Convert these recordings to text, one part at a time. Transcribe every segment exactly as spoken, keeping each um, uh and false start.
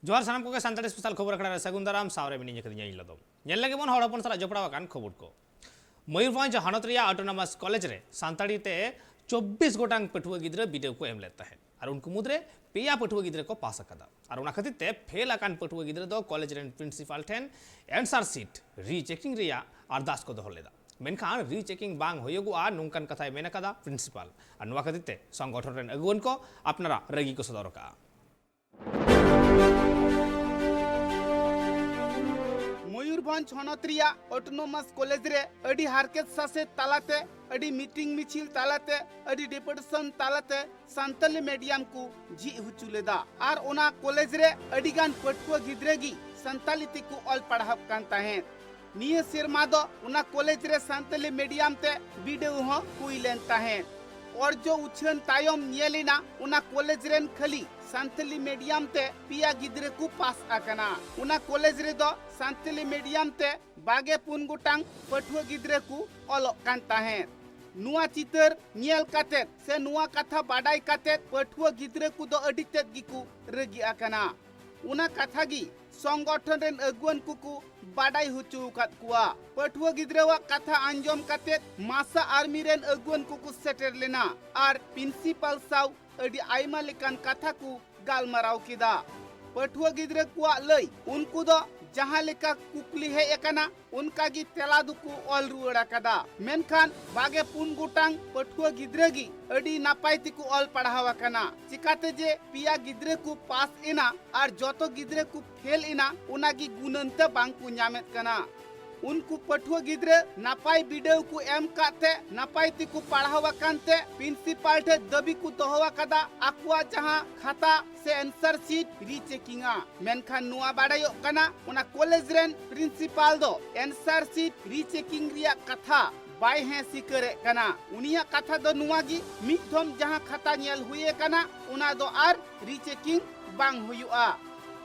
ᱡᱚᱦᱟᱨ ᱥᱟᱱᱟᱢ ᱠᱚᱜᱮ, ᱥᱟᱱᱛᱟᱲᱤ ᱥᱯᱮᱥᱟᱞ ᱠᱷᱚᱵᱚᱨ ᱟᱠᱷᱲᱟ ᱨᱮ ᱥᱟᱹᱜᱩᱱ ᱫᱟᱨᱟᱢ᱾ ᱥᱟᱶᱨᱮ ᱢᱤᱱᱟᱹᱧ ᱟᱠᱟᱫᱤᱧᱟ ᱤᱧ ᱞᱚᱫᱚᱢ᱾ ᱧᱮᱞ ᱞᱟᱹᱜᱤᱫ ᱵᱚᱱ ᱦᱚᱲ ᱦᱚᱯᱚᱱ ᱥᱟᱞᱟᱜ ᱡᱚᱯᱲᱟᱣ ᱟᱠᱟᱱ ᱠᱷᱚᱵᱚᱨ ᱠᱚ᱾ ᱢᱚᱭᱩᱨᱵᱷᱚᱸᱡᱽ ᱦᱚᱱᱚᱛ ᱨᱮᱭᱟᱜ ᱚᱴᱳᱱᱚᱢᱟᱥ ᱠᱚᱞᱮᱡᱽ ᱨᱮ ᱥᱟᱱᱛᱟᱲᱤ ᱛᱮ ᱪᱚᱵᱵᱤᱥ ᱜᱚᱴᱟᱝ ᱯᱟᱹᱴᱷᱩᱣᱟᱹ ᱜᱤᱫᱽᱨᱟᱹ ᱵᱤᱰᱟᱹᱣ ᱠᱚ ᱮᱢ ᱞᱮᱫ ᱛᱟᱦᱮᱸᱫ ᱟᱨ ᱩᱱᱠᱩ ᱢᱩᱫᱽᱨᱮ ᱯᱮᱭᱟ ᱯᱟᱹᱴᱷᱩᱣᱟᱹ ᱜᱤᱫᱽᱨᱟᱹ ᱠᱚ ᱯᱟᱥ ᱟᱠᱟᱫᱟ᱾ ᱟᱨ ᱚᱱᱟ ᱠᱷᱟᱹᱛᱤᱨ ᱛᱮ ᱯᱷᱮᱞ ᱟᱠᱟᱱ ᱯᱟᱹᱴᱷᱩᱣᱟᱹ ᱜᱤᱫᱽᱨᱟᱹ ᱫᱚ ᱠᱚᱞᱮᱡᱽ ᱨᱮᱱ ᱯᱨᱤᱱᱥᱤᱯᱟᱞ ᱴᱷᱮᱱ ᱮᱱᱥᱟᱨ ᱥᱤᱴ ᱨᱤᱪᱮᱠᱤᱝ ᱨᱮᱭᱟᱜ ᱟᱨᱫᱟᱥ ᱠᱚ ᱫᱚᱦᱚ ᱞᱮᱫᱟ᱾ ᱢᱮᱱᱠᱷᱟᱱ ᱨᱤᱪᱮᱠᱤᱝ ᱵᱟᱝ ᱦᱩᱭᱩᱜᱚᱜᱼᱟ, ᱱᱚᱝᱠᱟᱱ ᱠᱟᱛᱷᱟᱭ ᱢᱮᱱ ᱟᱠᱟᱫᱟ ᱯᱨᱤᱱᱥᱤᱯᱟᱞ᱾ ᱟᱨ ᱱᱚᱣᱟ ᱠᱷᱟᱹᱛᱤᱨ ᱛᱮ ᱥᱚᱝᱜᱚᱴᱷᱚᱱ ᱨᱮᱱ ᱟᱹᱜᱩᱣᱟᱹᱱ ᱠᱚ ᱟᱯᱱᱟᱨᱟᱜ ᱨᱟᱹᱜᱤ ᱠᱚ ᱥᱚᱫᱚᱨ ᱟᱠᱟᱫᱼᱟ᱾ ᱢᱚᱭᱩᱨᱵᱷᱚᱸᱡᱽ ᱦᱚᱱᱚᱛ ᱨᱮᱭᱟᱜ ᱚᱴᱳᱱᱚᱢᱟᱥ ᱠᱚᱞᱮᱡᱽ ᱨᱮ ᱟᱹᱰᱤ ᱦᱟᱨᱠᱮᱛ ᱥᱟᱥᱮᱛ ᱛᱟᱞᱟᱛᱮ, ᱟᱹᱰᱤ ᱢᱤᱴᱤᱝ ᱢᱤᱪᱷᱤᱞ ᱛᱟᱞᱟᱛᱮ, ᱟᱹᱰᱤ ᱰᱮᱯᱩᱴᱮᱥᱚᱱ ᱛᱟᱞᱟᱛᱮ ᱥᱟᱱᱛᱟᱞᱤ ᱢᱤᱰᱤᱭᱟᱢ ᱠᱚ ᱡᱷᱤᱡ ᱦᱚᱪᱚ ᱞᱮᱫᱟ᱾ ᱟᱨ ᱚᱱᱟ ᱠᱚᱞᱮᱡᱽ ᱨᱮ ᱟᱹᱰᱤ ᱜᱟᱱ ᱯᱟᱹᱴᱷᱩᱣᱟᱹ ᱜᱤᱫᱽᱨᱟᱹ ᱜᱮ ᱥᱟᱱᱛᱟᱞᱤ ᱛᱮᱠᱚ ᱚᱞ ᱯᱟᱲᱦᱟᱣ ᱠᱟᱱ ᱛᱟᱦᱮᱸᱫ᱾ ᱱᱤᱭᱟᱹ ᱥᱮᱨᱢᱟ ᱫᱚ ᱚᱱᱟ ᱠᱚᱞᱮᱡᱽ ᱨᱮ ᱥᱟᱱᱛᱟᱞᱤ ᱢᱤᱰᱤᱭᱟᱢ ᱛᱮ ᱵᱤᱰᱟᱹᱣ ᱦᱚᱸ ᱦᱩᱭ ᱞᱮᱱ ᱛᱟᱦᱮᱸᱫ᱾ ᱚᱨᱡᱚ ᱩᱪᱷᱟᱹᱱ ᱛᱟᱭᱚᱢ ᱧᱮᱞ ᱮᱱᱟ, ᱚᱱᱟ ᱠᱚᱞᱮᱡᱽ ᱨᱮᱱ ᱠᱷᱟᱹᱞᱤ ᱥᱟᱱᱛᱟᱞᱤ ᱢᱤᱰᱤᱭᱟᱢ ᱛᱮ ᱯᱮᱭᱟ ᱜᱤᱫᱽᱨᱟᱹ ᱠᱚ ᱯᱟᱥ ᱟᱠᱟᱱᱟ᱾ ᱚᱱᱟ ᱠᱚᱞᱮᱡᱽ ᱨᱮᱫᱚ ᱥᱟᱱᱛᱟᱞᱤ ᱢᱤᱰᱤᱭᱟᱢ ᱛᱮ ᱵᱟᱜᱮ ᱯᱩᱱ ᱜᱚᱴᱟᱝ ᱯᱟᱹᱴᱷᱩᱣᱟᱹ ᱜᱤᱫᱽᱨᱟᱹ ᱠᱚ ᱚᱞᱚᱜ ᱠᱟᱱ ᱛᱟᱦᱮᱸᱫ᱾ ᱱᱚᱣᱟ ᱪᱤᱛᱟᱹᱨ ᱧᱮᱞ ᱠᱟᱛᱮᱫ ᱥᱮ ᱱᱚᱣᱟ ᱠᱟᱛᱷᱟ ᱵᱟᱰᱟᱭ ᱠᱟᱛᱮᱫ ᱯᱟᱹᱴᱷᱩᱣᱟᱹ ᱜᱤᱫᱽᱨᱟᱹ ᱠᱚᱫᱚ ᱟᱹᱰᱤ ᱛᱮᱫ ᱜᱮᱠᱚ ᱨᱟᱹᱜᱤ ᱟᱠᱟᱱᱟ᱾ ᱚᱱᱟ ᱠᱟᱛᱷᱟ ᱜᱮ ᱥᱚᱝᱜᱚᱴᱷᱚᱱ ᱨᱮᱱ ᱟᱹᱜᱩᱣᱟᱹᱱ ᱠᱚᱠᱚ ᱵᱟᱰᱟᱭ ᱦᱚᱪᱚ ᱟᱠᱟᱫ ᱠᱚᱣᱟ᱾ ᱯᱟᱹᱴᱷᱩᱣᱟᱹ ᱜᱤᱫᱽᱨᱟᱹᱣᱟᱜ ᱠᱟᱛᱷᱟ ᱟᱸᱡᱚᱢ ᱠᱟᱛᱮᱫ ᱢᱟᱥᱟ ᱟᱨᱢᱤ ᱨᱮᱱ ᱟᱹᱜᱩᱣᱟᱹᱱ ᱠᱚᱠᱚ ᱥᱮᱴᱮᱨ ᱞᱮᱱᱟ ᱟᱨ ᱯᱨᱤᱱᱥᱤᱯᱟᱞ ᱥᱟᱶ ᱟᱹᱰᱤ ᱟᱭᱢᱟ ᱞᱮᱠᱟᱱ ᱠᱟᱛᱷᱟ ᱠᱚ ᱜᱟᱞᱢᱟᱨᱟᱣ ᱠᱮᱫᱟ᱾ ᱯᱟᱹᱴᱷᱩᱣᱟᱹ ᱜᱤᱫᱽᱨᱟᱹ ᱠᱚᱣᱟᱜ ᱞᱟᱹᱭ, ᱩᱱᱠᱩ ᱫᱚ ᱡᱟᱦᱟᱸ ᱞᱮᱠᱟ ᱠᱩᱠᱞᱤ ᱦᱮᱡ ᱟᱠᱟᱱᱟ, ᱚᱱᱠᱟ ᱜᱮ ᱛᱮᱞᱟ ᱫᱚᱠᱚ ᱚᱞ ᱨᱩᱣᱟᱹᱲ ᱟᱠᱟᱫᱟ᱾ ᱢᱮᱱᱠᱷᱟᱱ ᱵᱟᱜᱮ ᱯᱩᱱ ᱜᱚᱴᱟᱝ ᱯᱟᱹᱴᱷᱩᱣᱟᱹ ᱜᱤᱫᱽᱨᱟᱹ ᱜᱮ ᱟᱹᱰᱤ ᱱᱟᱯᱟᱭ ᱛᱮᱠᱚ ᱚᱞ ᱯᱟᱲᱦᱟᱣ ᱟᱠᱟᱱᱟ᱾ ᱪᱤᱠᱟᱛᱮ ᱡᱮ ᱯᱮᱭᱟ ᱜᱤᱫᱽᱨᱟᱹ ᱠᱚ ᱯᱟᱥ ᱮᱱᱟ ᱟᱨ ᱡᱚᱛᱚ ᱜᱤᱫᱽᱨᱟᱹ ᱠᱚ ᱯᱷᱮᱞ ᱮᱱᱟ, ᱚᱱᱟ ᱜᱮ ᱜᱩᱱᱟᱹᱱ ᱛᱮ ᱵᱟᱝ ᱠᱚ ᱧᱟᱢᱮᱫ ᱠᱟᱱᱟ᱾ ᱩᱱᱠᱩ ᱯᱟᱹᱴᱷᱩᱣᱟᱹ ᱜᱤᱫᱽᱨᱟᱹ ᱱᱟᱯᱟᱭ ᱵᱤᱰᱟᱹᱣ ᱠᱚ ᱮᱢ ᱠᱟᱫ ᱛᱮ, ᱱᱟᱯᱟᱭ ᱛᱮᱠᱚ ᱯᱟᱲᱦᱟᱣ ᱟᱠᱟᱱ ᱛᱮ, ᱯᱨᱤᱱᱥᱤᱯᱟᱞ ᱴᱷᱮᱱ ᱫᱟᱹᱵᱤ ᱠᱚ ᱫᱚᱦᱚ ᱟᱠᱟᱫᱟ, ᱟᱠᱚᱣᱟᱜ ᱡᱟᱦᱟᱸ ᱠᱷᱟᱛᱟ ᱥᱮ ᱮᱱᱥᱟᱨ ᱥᱤᱴ ᱨᱤᱪᱮᱠᱤᱝᱟ᱾ ᱢᱮᱱᱠᱷᱟᱱ ᱱᱚᱣᱟ ᱵᱟᱰᱟᱭᱚᱜ ᱠᱟᱱᱟ, ᱚᱱᱟ ᱠᱚᱞᱮᱡᱽ ᱨᱮᱱ ᱯᱨᱤᱱᱥᱤᱯᱟᱞ ᱫᱚ ᱮᱱᱥᱟᱨ ᱥᱤᱴ ᱨᱤᱪᱮᱠᱤᱝ ᱨᱮᱭᱟᱜ ᱠᱟᱛᱷᱟ ᱵᱟᱭ ᱦᱮᱸ ᱥᱤᱠᱟᱹᱨᱮᱫ ᱠᱟᱱᱟ᱾ ᱩᱱᱤᱭᱟᱜ ᱠᱟᱛᱷᱟ ᱫᱚ ᱱᱚᱣᱟ ᱜᱮ, ᱢᱤᱫ ᱫᱷᱚᱢ ᱡᱟᱦᱟᱸ ᱠᱷᱟᱛᱟ ᱧᱮᱞ ᱦᱩᱭ ᱟᱠᱟᱱᱟ, ᱚᱱᱟ ᱫᱚ ᱟᱨ ᱨᱤᱪᱮᱠᱤᱝ ᱵᱟᱝ ᱦᱩᱭᱩᱜᱼᱟ᱾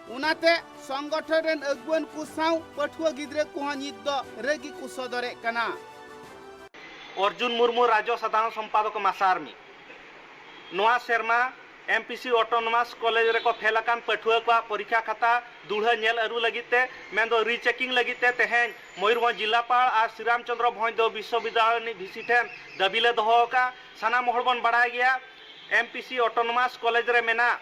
ᱚᱱᱟᱛᱮ ᱥᱚᱝᱜᱚᱴᱷᱚᱱ ᱨᱮᱱ ᱟᱹᱜᱩᱣᱟᱹᱱ ᱠᱚ ᱥᱟᱶ ᱯᱟᱹᱴᱷᱩᱣᱟᱹ ᱜᱤᱫᱽᱨᱟᱹ ᱠᱚᱦᱚᱸ ᱱᱤᱛ ᱫᱚ ᱨᱟᱹᱜᱤ ᱠᱚ ᱥᱚᱫᱚᱨᱮᱫ ᱠᱟᱱᱟ᱾ ᱚᱨᱡᱩᱱ ᱢᱩᱨᱢᱩ, ᱨᱟᱡᱽᱡᱚ ᱥᱟᱫᱷᱟᱨᱚᱱ ᱥᱚᱢᱯᱟᱫᱚᱠ, ᱢᱟᱥᱟ ᱟᱨᱢᱤ᱾ ᱱᱚᱣᱟ ᱥᱮᱨᱢᱟ M P C Autonomous College ᱨᱮᱠᱚ ᱯᱷᱮᱞ ᱟᱠᱟᱱ ᱯᱟᱹᱴᱷᱩᱣᱟᱹ ᱠᱚᱣᱟᱜ ᱯᱚᱨᱤᱠᱷᱟ ᱠᱷᱟᱛᱟ ᱫᱩᱲᱦᱟᱹ ᱧᱮᱞ ᱟᱹᱨᱩ ᱞᱟᱹᱜᱤᱫ ᱛᱮ, ᱢᱮᱱᱫᱚ ᱨᱤᱪᱮᱠᱤᱝ ᱞᱟᱹᱜᱤᱫ ᱛᱮ ᱛᱮᱦᱮᱧ ᱢᱚᱭᱩᱨᱵᱷᱚᱸᱡᱽ ᱡᱤᱞᱟᱯᱟᱲ ᱟᱨ ᱥᱨᱤᱨᱟᱢᱪᱚᱸᱫᱽᱨᱚ ᱵᱷᱚᱸᱡᱽ ᱫᱚ ᱵᱤᱥᱥᱚᱵᱤᱫᱽᱫᱟᱞᱚᱭ ᱨᱤᱱᱤᱡ ᱵᱷᱤ ᱥᱤ ᱴᱷᱮᱱ ᱫᱟᱹᱵᱤ ᱞᱮ ᱫᱚᱦᱚ ᱟᱠᱟᱫᱼᱟ᱾ ᱥᱟᱱᱟᱢ ᱦᱚᱲ ᱵᱚᱱ ᱵᱟᱲᱟᱭ ᱜᱮᱭᱟ, M P C Autonomous College ᱨᱮ ᱢᱮᱱᱟᱜ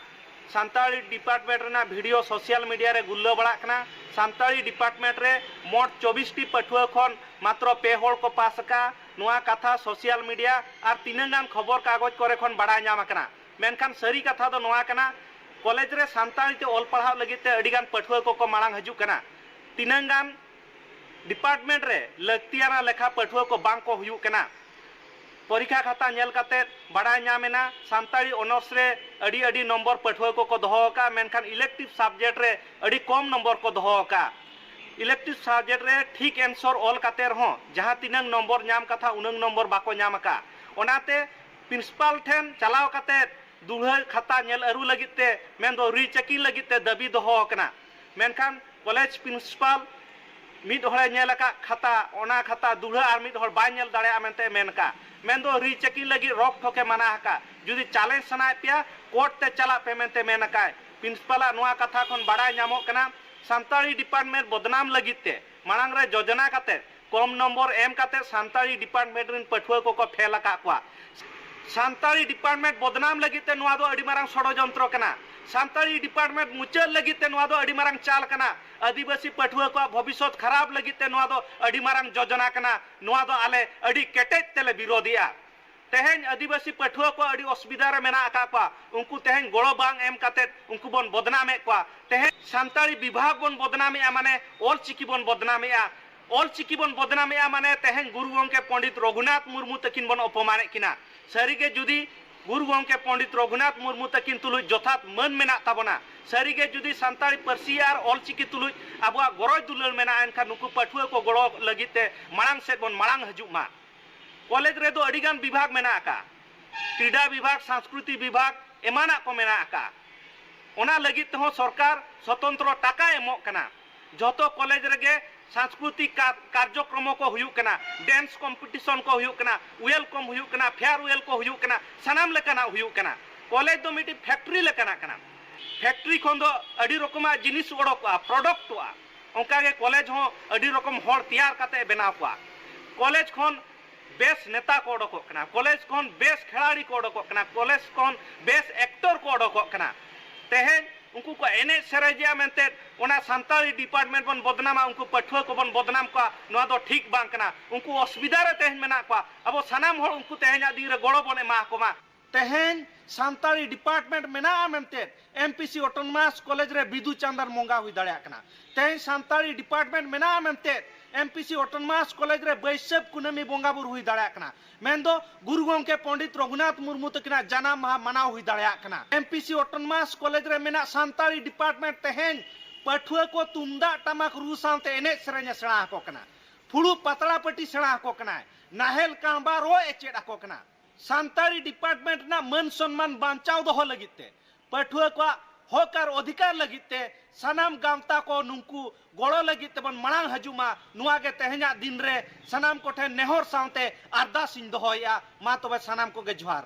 ᱥᱟᱱᱛᱟᱲᱤ department ᱨᱮᱱᱟᱜ video social media ᱨᱮ ᱜᱩᱨᱞᱟᱹᱣ ᱵᱟᱲᱟᱜ ᱠᱟᱱᱟ᱾ ᱥᱟᱱᱛᱟᱲᱤ department ᱨᱮ ᱢᱳᱴ ᱪᱚᱵᱵᱤᱥ ᱴᱤ ᱯᱟᱹᱴᱷᱩᱣᱟᱹ ᱠᱷᱚᱱ ᱢᱟᱛᱨᱚ ᱯᱮ ᱦᱚᱲ ᱠᱚ ᱯᱟᱥ ᱟᱠᱟᱫᱼᱟ᱾ ᱱᱚᱣᱟ ᱠᱟᱛᱷᱟ social media ᱟᱨ ᱛᱤᱱᱟᱹᱜ ᱜᱟᱱ ᱠᱷᱚᱵᱚᱨ ᱠᱟᱜᱚᱡᱽ ᱠᱚᱨᱮ ᱠᱷᱚᱱ ᱵᱟᱲᱟᱭ ᱧᱟᱢ ᱟᱠᱟᱱᱟ᱾ ᱢᱮᱱᱠᱷᱟᱱ ᱥᱟᱹᱨᱤ ᱠᱟᱛᱷᱟ ᱫᱚ ᱱᱚᱣᱟ ᱠᱟᱱᱟ, ᱠᱚᱞᱮᱡᱽ ᱨᱮ ᱥᱟᱱᱛᱟᱲᱤ ᱛᱮ ᱚᱞ ᱯᱟᱲᱦᱟᱣ ᱞᱟᱹᱜᱤᱫ ᱛᱮ ᱟᱹᱰᱤ ᱜᱟᱱ ᱯᱟᱹᱴᱷᱩᱣᱟᱹ ᱠᱚᱠᱚ ᱢᱟᱲᱟᱝ ᱦᱤᱡᱩᱜ ᱠᱟᱱᱟ᱾ ᱛᱤᱱᱟᱹᱝ ᱜᱟᱱ department ᱨᱮ ᱞᱟᱹᱠᱛᱤᱭᱟᱱᱟ ᱞᱮᱠᱷᱟ ᱯᱟᱹᱴᱷᱩᱣᱟᱹ ᱠᱚ ᱵᱟᱝ ᱠᱚ ᱦᱩᱭᱩᱜ ᱠᱟᱱᱟ᱾ ᱯᱚᱨᱤᱠᱷᱟ ᱠᱷᱟᱛᱟ ᱧᱮᱞ ᱠᱟᱛᱮ ᱵᱟᱲᱟᱭ ᱧᱟᱢ ᱮᱱᱟ, ᱥᱟᱱᱛᱟᱲᱤ honours ᱨᱮ ᱟᱹᱰᱤ ᱟᱹᱰᱤ ᱱᱚᱢᱵᱚᱨ ᱯᱟᱹᱴᱷᱩᱣᱟᱹ ᱠᱚᱠᱚ ᱫᱚᱦᱚ ᱟᱠᱟᱫᱼᱟ, ᱢᱮᱱᱠᱷᱟᱱ elective subject ᱨᱮ ᱟᱹᱰᱤ ᱠᱚᱢ ᱱᱚᱢᱵᱚᱨ ᱠᱚ ᱫᱚᱦᱚ ᱟᱠᱟᱫᱼᱟ᱾ Elective subject ᱨᱮ ᱴᱷᱤᱠ answer ᱚᱞ ᱠᱟᱛᱮ ᱨᱮᱦᱚᱸ ᱡᱟᱦᱟᱸ ᱛᱤᱱᱟᱹᱝ ᱱᱚᱢᱵᱚᱨ ᱧᱟᱢ ᱠᱟᱛᱷᱟ, ᱩᱱᱟᱹᱝ ᱱᱚᱢᱵᱚᱨ ᱵᱟᱠᱚ ᱧᱟᱢ ᱟᱠᱟᱫᱼᱟ᱾ ᱚᱱᱟᱛᱮ principal ᱴᱷᱮᱱ ᱪᱟᱞᱟᱣ ᱠᱟᱛᱮ ᱫᱩᱲᱦᱟᱹ ᱠᱷᱟᱛᱟ ᱧᱮᱞ ᱟᱹᱨᱩ ᱞᱟᱹᱜᱤᱫ ᱛᱮ, ᱢᱮᱱᱫᱚ ᱨᱤᱪᱮᱠᱤᱝ ᱞᱟᱹᱜᱤᱫ ᱛᱮ ᱫᱟᱹᱵᱤ ᱫᱚᱦᱚ ᱟᱠᱟᱱᱟ᱾ ᱢᱮᱱᱠᱷᱟᱱ ᱠᱚᱞᱮᱡᱽ principal ᱢᱤᱫ ᱦᱚᱲᱮ ᱧᱮᱞ ᱟᱠᱟᱫ ᱠᱷᱟᱛᱟ, ᱚᱱᱟ ᱠᱷᱟᱛᱟ ᱫᱩᱲᱦᱟᱹ ᱟᱨ ᱢᱤᱫ ᱦᱚᱲ ᱵᱟᱭ ᱧᱮᱞ ᱫᱟᱲᱮᱭᱟᱜᱼᱟ ᱢᱮᱱᱛᱮ ᱢᱮᱱ ᱟᱠᱟᱫ᱾ ᱢᱮᱱᱫᱚ ᱨᱤᱪᱮᱠᱤᱝ ᱞᱟᱹᱜᱤᱫ ᱨᱚᱠ ᱴᱷᱚᱠᱮ ᱢᱟᱱᱟ ᱟᱠᱟᱫ᱾ ᱡᱩᱫᱤ challenge ᱥᱟᱱᱟᱭᱮᱫ ᱯᱮᱭᱟ, court ᱛᱮ ᱪᱟᱞᱟᱜ ᱯᱮ ᱢᱮᱱᱛᱮ ᱢᱮᱱ ᱟᱠᱟᱫ᱾ Principal ᱟᱜ ᱱᱚᱣᱟ ᱠᱟᱛᱷᱟ ᱠᱷᱚᱱ ᱵᱟᱲᱟᱭ ᱧᱟᱢᱚᱜ ᱠᱟᱱᱟ, ᱥᱟᱱᱛᱟᱲᱤ department ᱵᱚᱫᱱᱟᱢ ᱞᱟᱹᱜᱤᱫ ᱛᱮ ᱢᱟᱲᱟᱝ ᱨᱮ ᱡᱳᱡᱚᱱᱟ ᱠᱟᱛᱮ, ᱠᱚᱢ ᱱᱚᱢᱵᱚᱨ ᱮᱢ ᱠᱟᱛᱮ ᱥᱟᱱᱛᱟᱲᱤ department ᱨᱮᱱ ᱯᱟᱹᱴᱷᱩᱣᱟᱹ ᱠᱚᱠᱚ ᱯᱷᱮᱞ ᱟᱠᱟᱫ ᱠᱚᱣᱟ᱾ ᱥᱟᱱᱛᱟᱲᱤ department ᱵᱚᱫᱱᱟᱢ ᱞᱟᱹᱜᱤᱫ ᱛᱮ ᱱᱚᱣᱟ ᱫᱚ ᱟᱹᱰᱤ ᱢᱟᱨᱟᱝ ᱥᱚᱲᱚᱡᱚᱱᱛᱨᱚ ᱠᱟᱱᱟ᱾ ᱥᱟᱱᱛᱟᱲᱤ department ᱢᱩᱪᱟᱹᱫ ᱞᱟᱹᱜᱤᱫ ᱛᱮ ᱱᱚᱣᱟ ᱫᱚ ᱟᱹᱰᱤ ᱢᱟᱨᱟᱝ ᱪᱟᱞ ᱠᱟᱱᱟ᱾ ᱟᱹᱫᱤᱵᱟᱹᱥᱤ ᱯᱟᱹᱴᱷᱩᱣᱟᱹ ᱠᱚᱣᱟᱜ ᱵᱷᱚᱵᱤᱥᱥᱚᱛ ᱠᱷᱟᱨᱟᱯ ᱞᱟᱹᱜᱤᱫ ᱛᱮ ᱱᱚᱣᱟ ᱫᱚ ᱟᱹᱰᱤ ᱢᱟᱨᱟᱝ ᱡᱳᱡᱚᱱᱟ ᱠᱟᱱᱟ᱾ ᱱᱚᱣᱟ ᱫᱚ ᱟᱞᱮ ᱟᱹᱰᱤ ᱠᱮᱴᱮᱡ ᱛᱮᱞᱮ ᱵᱤᱨᱳᱫᱷᱮᱜᱼᱟ᱾ ᱛᱮᱦᱮᱧ ᱟᱹᱫᱤᱵᱟᱹᱥᱤ ᱯᱟᱹᱴᱷᱩᱣᱟᱹ ᱠᱚ ᱟᱹᱰᱤ ᱚᱥᱩᱵᱤᱫᱷᱟ ᱨᱮ ᱢᱮᱱᱟᱜ ᱟᱠᱟᱫ ᱠᱚᱣᱟ, ᱩᱱᱠᱩ ᱛᱮᱦᱮᱧ ᱜᱚᱲᱚ ᱵᱟᱝ ᱮᱢ ᱠᱟᱛᱮ ᱩᱱᱠᱩ ᱵᱚᱱ ᱵᱚᱫᱱᱟᱢᱮᱫ ᱠᱚᱣᱟ᱾ ᱛᱮᱦᱮᱧ ᱥᱟᱱᱛᱟᱲᱤ ᱵᱤᱵᱷᱟᱜᱽ ᱵᱚᱱ ᱵᱚᱫᱱᱟᱢᱮᱫᱼᱟ, ᱢᱟᱱᱮ ᱚᱞ ᱪᱤᱠᱤ ᱵᱚᱱ ᱵᱚᱫᱱᱟᱢᱮᱫᱼᱟ᱾ ᱚᱞ ᱪᱤᱠᱤ ᱵᱚᱱ ᱵᱚᱫᱱᱟᱢᱮᱫᱼᱟ, ᱢᱟᱱᱮ ᱛᱮᱦᱮᱧ ᱜᱩᱨᱩ ᱜᱚᱢᱠᱮ ᱯᱚᱸᱰᱤᱛ ᱨᱚᱜᱷᱩᱱᱟᱛᱷ ᱢᱩᱨᱢᱩ ᱛᱟᱹᱠᱤᱱ ᱵᱚᱱ ᱚᱯᱚᱢᱟᱱᱮᱫ ᱠᱤᱱᱟ᱾ ᱥᱟᱹᱨᱤᱜᱮ ᱡᱩᱫᱤ ᱜᱩᱨᱩ ᱜᱚᱢᱠᱮ ᱯᱚᱸᱰᱤᱛ ᱨᱚᱜᱷᱩᱱᱟᱛᱷ ᱢᱩᱨᱢᱩ ᱛᱟᱹᱠᱤᱱ ᱛᱩᱞᱩᱡ ᱡᱚᱛᱷᱟᱛ ᱢᱟᱹᱱ ᱢᱮᱱᱟᱜ ᱛᱟᱵᱚᱱᱟ, ᱥᱟᱹᱨᱤᱜᱮ ᱡᱩᱫᱤ ᱥᱟᱱᱛᱟᱲᱤ ᱯᱟᱹᱨᱥᱤ ᱟᱨ ᱚᱞ ᱪᱤᱠᱤ ᱛᱩᱞᱩᱡ ᱟᱵᱚᱣᱟᱜ ᱜᱚᱨᱚᱡᱽ ᱫᱩᱞᱟᱹᱲ ᱢᱮᱱᱟᱜᱼᱟ, ᱮᱱᱠᱷᱟᱱ ᱱᱩᱠᱩ ᱯᱟᱹᱴᱷᱩᱣᱟᱹ ᱠᱚ ᱜᱚᱲᱚ ᱞᱟᱹᱜᱤᱫ ᱛᱮ ᱢᱟᱲᱟᱝ ᱥᱮᱫ ᱵᱚᱱ ᱢᱟᱲᱟᱝ ᱦᱤᱡᱩᱜ ᱢᱟ᱾ ᱠᱚᱞᱮᱡᱽ ᱨᱮᱫᱚ ᱟᱹᱰᱤᱜᱟᱱ ᱵᱤᱵᱷᱟᱜᱽ ᱢᱮᱱᱟᱜ ᱟᱠᱟᱫ, ᱠᱨᱤᱰᱟ ᱵᱤᱵᱷᱟᱜᱽ, ᱥᱟᱝᱥᱠᱨᱤᱛᱤ ᱵᱤᱵᱷᱟᱜᱽ, ᱮᱢᱟᱱᱟᱜ ᱠᱚ ᱢᱮᱱᱟᱜ ᱟᱠᱟᱫ᱾ ᱚᱱᱟ ᱞᱟᱹᱜᱤᱫ ᱛᱮᱦᱚᱸ ᱥᱚᱨᱠᱟᱨ ᱥᱚᱛᱚᱱᱛᱨᱚ ᱴᱟᱠᱟᱭ ᱮᱢᱚᱜ ᱠᱟᱱᱟ᱾ ᱡᱷᱚᱛᱚ ᱠᱚᱞᱮᱡᱽ ᱨᱮᱜᱮ ᱥᱟᱝᱥᱠᱨᱤᱛᱤᱠ ᱠᱟ-, ᱠᱟᱨᱡᱚᱠᱨᱚᱢᱚ ᱠᱚ ᱦᱩᱭᱩᱜ ᱠᱟᱱᱟ, dance competition ᱠᱚ ᱦᱩᱭᱩᱜ ᱠᱟᱱᱟ, welcome ᱠᱚ ᱦᱩᱭᱩᱜ ᱠᱟᱱᱟ, farewell ᱠᱚ ᱦᱩᱭᱩᱜ ᱠᱟᱱᱟ, ᱥᱟᱱᱟᱢ ᱞᱮᱠᱟᱱᱟᱜ ᱦᱩᱭᱩᱜ ᱠᱟᱱᱟ᱾ ᱠᱚᱞᱮᱡᱽ ᱫᱚ ᱢᱤᱫᱴᱤᱡ ᱯᱷᱮᱠᱴᱨᱤ ᱞᱮᱠᱟᱱᱟᱜ ᱠᱟᱱᱟ᱾ ᱯᱷᱮᱠᱴᱨᱤ ᱠᱷᱚᱱ ᱫᱚ ᱟᱹᱰᱤ ᱨᱚᱠᱚᱢᱟᱜ ᱡᱤᱱᱤᱥ ᱚᱰᱚᱠᱚᱜᱼᱟ, ᱯᱨᱚᱰᱟᱠᱴᱚᱜᱼᱟ᱾ ᱚᱱᱠᱟᱜᱮ ᱠᱚᱞᱮᱡᱽ ᱦᱚᱸ ᱟᱹᱰᱤ ᱨᱚᱠᱚᱢ ᱦᱚᱲ ᱛᱮᱭᱟᱨ ᱠᱟᱛᱮ ᱮ ᱵᱮᱱᱟᱣ ᱠᱚᱣᱟ᱾ ᱠᱚᱞᱮᱡᱽ ᱠᱷᱚᱱ ᱵᱮᱥ ᱱᱮᱛᱟ ᱠᱚ ᱚᱰᱚᱠᱚᱜ ᱠᱟᱱᱟ, ᱠᱚᱞᱮᱡᱽ ᱠᱷᱚᱱ ᱵᱮᱥ ᱠᱷᱮᱞᱟᱲᱤ ᱠᱚ ᱚᱰᱚᱠᱚᱜ ᱠᱟᱱᱟ, ᱠᱚᱞᱮᱡᱽ ᱠᱷᱚᱱ ᱵᱮᱥ ᱮᱠᱴᱚᱨ ᱠᱚ ᱚᱰᱚᱠᱚᱜ ᱠᱟᱱᱟ᱾ ᱛᱮᱦᱮᱧ ᱩᱱᱠᱩ ᱠᱚ ᱮᱱᱮᱡ ᱥᱮᱨᱮᱧᱮᱜᱼᱟ ᱢᱮᱱᱛᱮ ᱚᱱᱟ ᱥᱟᱱᱛᱟᱲᱤ ᱰᱤᱯᱟᱨᱴᱢᱮᱱᱴ ᱵᱚᱱ ᱵᱚᱫᱱᱟᱢᱟ, ᱩᱱᱠᱩ ᱯᱟᱹᱴᱷᱩᱣᱟᱹ ᱠᱚᱵᱚᱱ ᱵᱚᱫᱱᱟᱢ ᱠᱚᱣᱟ, ᱱᱚᱣᱟ ᱫᱚ ᱴᱷᱤᱠ ᱵᱟᱝ ᱠᱟᱱᱟ᱾ ᱩᱱᱠᱩ ᱚᱥᱩᱵᱤᱫᱷᱟ ᱨᱮ ᱛᱮᱦᱮᱧ ᱢᱮᱱᱟᱜ ᱠᱚᱣᱟ, ᱟᱵᱚ ᱥᱟᱱᱟᱢ ᱦᱚᱲ ᱩᱱᱠᱩ ᱛᱮᱦᱮᱧᱟᱜ ᱫᱤᱱ ᱨᱮ ᱜᱚᱲᱚ ᱵᱚᱱ ᱮᱢᱟ ᱠᱚᱢᱟ᱾ ᱛᱮᱦᱮᱧ ᱥᱟᱱᱛᱟᱲᱤ ᱰᱤᱯᱟᱨᱴᱢᱮᱱᱴ ᱢᱮᱱᱟᱜᱼᱟ ᱢᱮᱱᱛᱮ M P C autonomous college ᱨᱮ ᱵᱤᱫᱩ ᱪᱟᱸᱫᱟᱱ ᱵᱚᱸᱜᱟ ᱦᱩᱭ ᱫᱟᱲᱮᱭᱟᱜ ᱠᱟᱱᱟ᱾ ᱛᱮᱦᱮᱧ ᱥᱟᱱᱛᱟᱲᱤ ᱰᱤᱯᱟᱨᱴᱢᱮᱱᱴ ᱢᱮᱱᱟᱜᱼᱟ ᱢᱮᱱᱛᱮ M P C autonomous college ᱨᱮ ᱵᱟᱹᱭᱥᱟᱹᱠᱷ ᱠᱩᱱᱟᱹᱢᱤ ᱵᱚᱸᱜᱟ ᱵᱩᱨᱩ ᱦᱩᱭ ᱫᱟᱲᱮᱭᱟᱜ ᱠᱟᱱᱟ᱾ ᱢᱮᱱᱫᱚ ᱜᱩᱨᱩ ᱜᱚᱢᱠᱮ ᱯᱚᱱᱰᱤᱛ ᱨᱚᱜᱷᱩᱱᱟᱛᱷ ᱢᱩᱨᱢᱩ ᱛᱟᱹᱠᱤᱱᱟᱜ ᱡᱟᱱᱟᱢ ᱢᱟᱦᱟ ᱢᱟᱱᱟᱣ ᱦᱩᱭ ᱫᱟᱲᱮᱭᱟᱜ ᱠᱟᱱᱟ᱾ M P C autonomous college ᱨᱮ ᱢᱮᱱᱟᱜ ᱥᱟᱱᱛᱟᱲᱤ ᱰᱤᱯᱟᱨᱴᱢᱮᱱᱴ ᱛᱮᱦᱮᱧ ᱯᱟᱹᱴᱷᱩᱣᱟᱹ ᱠᱚ ᱛᱩᱢᱫᱟᱜ ᱴᱟᱢᱟᱠ ᱨᱩ ᱥᱟᱶᱛᱮ ᱮᱱᱮᱡ ᱥᱮᱨᱮᱧ ᱮ ᱥᱮᱬᱟ ᱟᱠᱚ ᱠᱟᱱᱟ, ᱯᱷᱩᱲᱩᱜ ᱯᱟᱛᱲᱟ ᱯᱟᱹᱴᱤ ᱥᱮᱬᱟ ᱟᱠᱚ ᱠᱟᱱᱟᱭ, ᱱᱟᱦᱮᱞ ᱠᱟᱬᱵᱟ ᱨᱚᱜ ᱮ ᱪᱮᱫ ᱟᱠᱚ ᱠᱟᱱᱟ᱾ ᱥᱟᱱᱛᱟᱲᱤ ᱰᱤᱯᱟᱨᱴᱢᱮᱱᱴ ᱨᱮᱱᱟᱜ ᱢᱟᱹᱱ ᱥᱚᱱᱢᱟᱱ ᱵᱟᱧᱪᱟᱣ ᱫᱚᱦᱚ ᱞᱟᱹᱜᱤᱫ ᱛᱮ, ᱯᱟᱹᱴᱷᱩᱣᱟᱹ ᱠᱚᱣᱟᱜ ᱦᱚᱠ ᱟᱨ ᱚᱫᱷᱤᱠᱟᱨ ᱞᱟᱹᱜᱤᱫ ᱛᱮ ᱥᱟᱱᱟᱢ ᱜᱟᱶᱛᱟ ᱠᱚ ᱱᱩᱠᱩ ᱜᱚᱲᱚ ᱞᱟᱹᱜᱤᱫ ᱛᱮᱵᱚᱱ ᱢᱟᱲᱟᱝ ᱦᱤᱡᱩᱜ ᱢᱟ, ᱱᱚᱣᱟ ᱜᱮ ᱛᱮᱦᱮᱧᱟᱜ ᱫᱤᱱ ᱨᱮ ᱥᱟᱱᱟᱢ ᱠᱚᱴᱷᱮᱱ ᱱᱮᱦᱚᱨ ᱥᱟᱶᱛᱮ ᱟᱨᱫᱟᱥ ᱤᱧ ᱫᱚᱦᱚᱭᱮᱫᱼᱟ᱾ ᱢᱟ ᱛᱚᱵᱮ ᱥᱟᱱᱟᱢ ᱠᱚᱜᱮ ᱡᱚᱦᱟᱨ᱾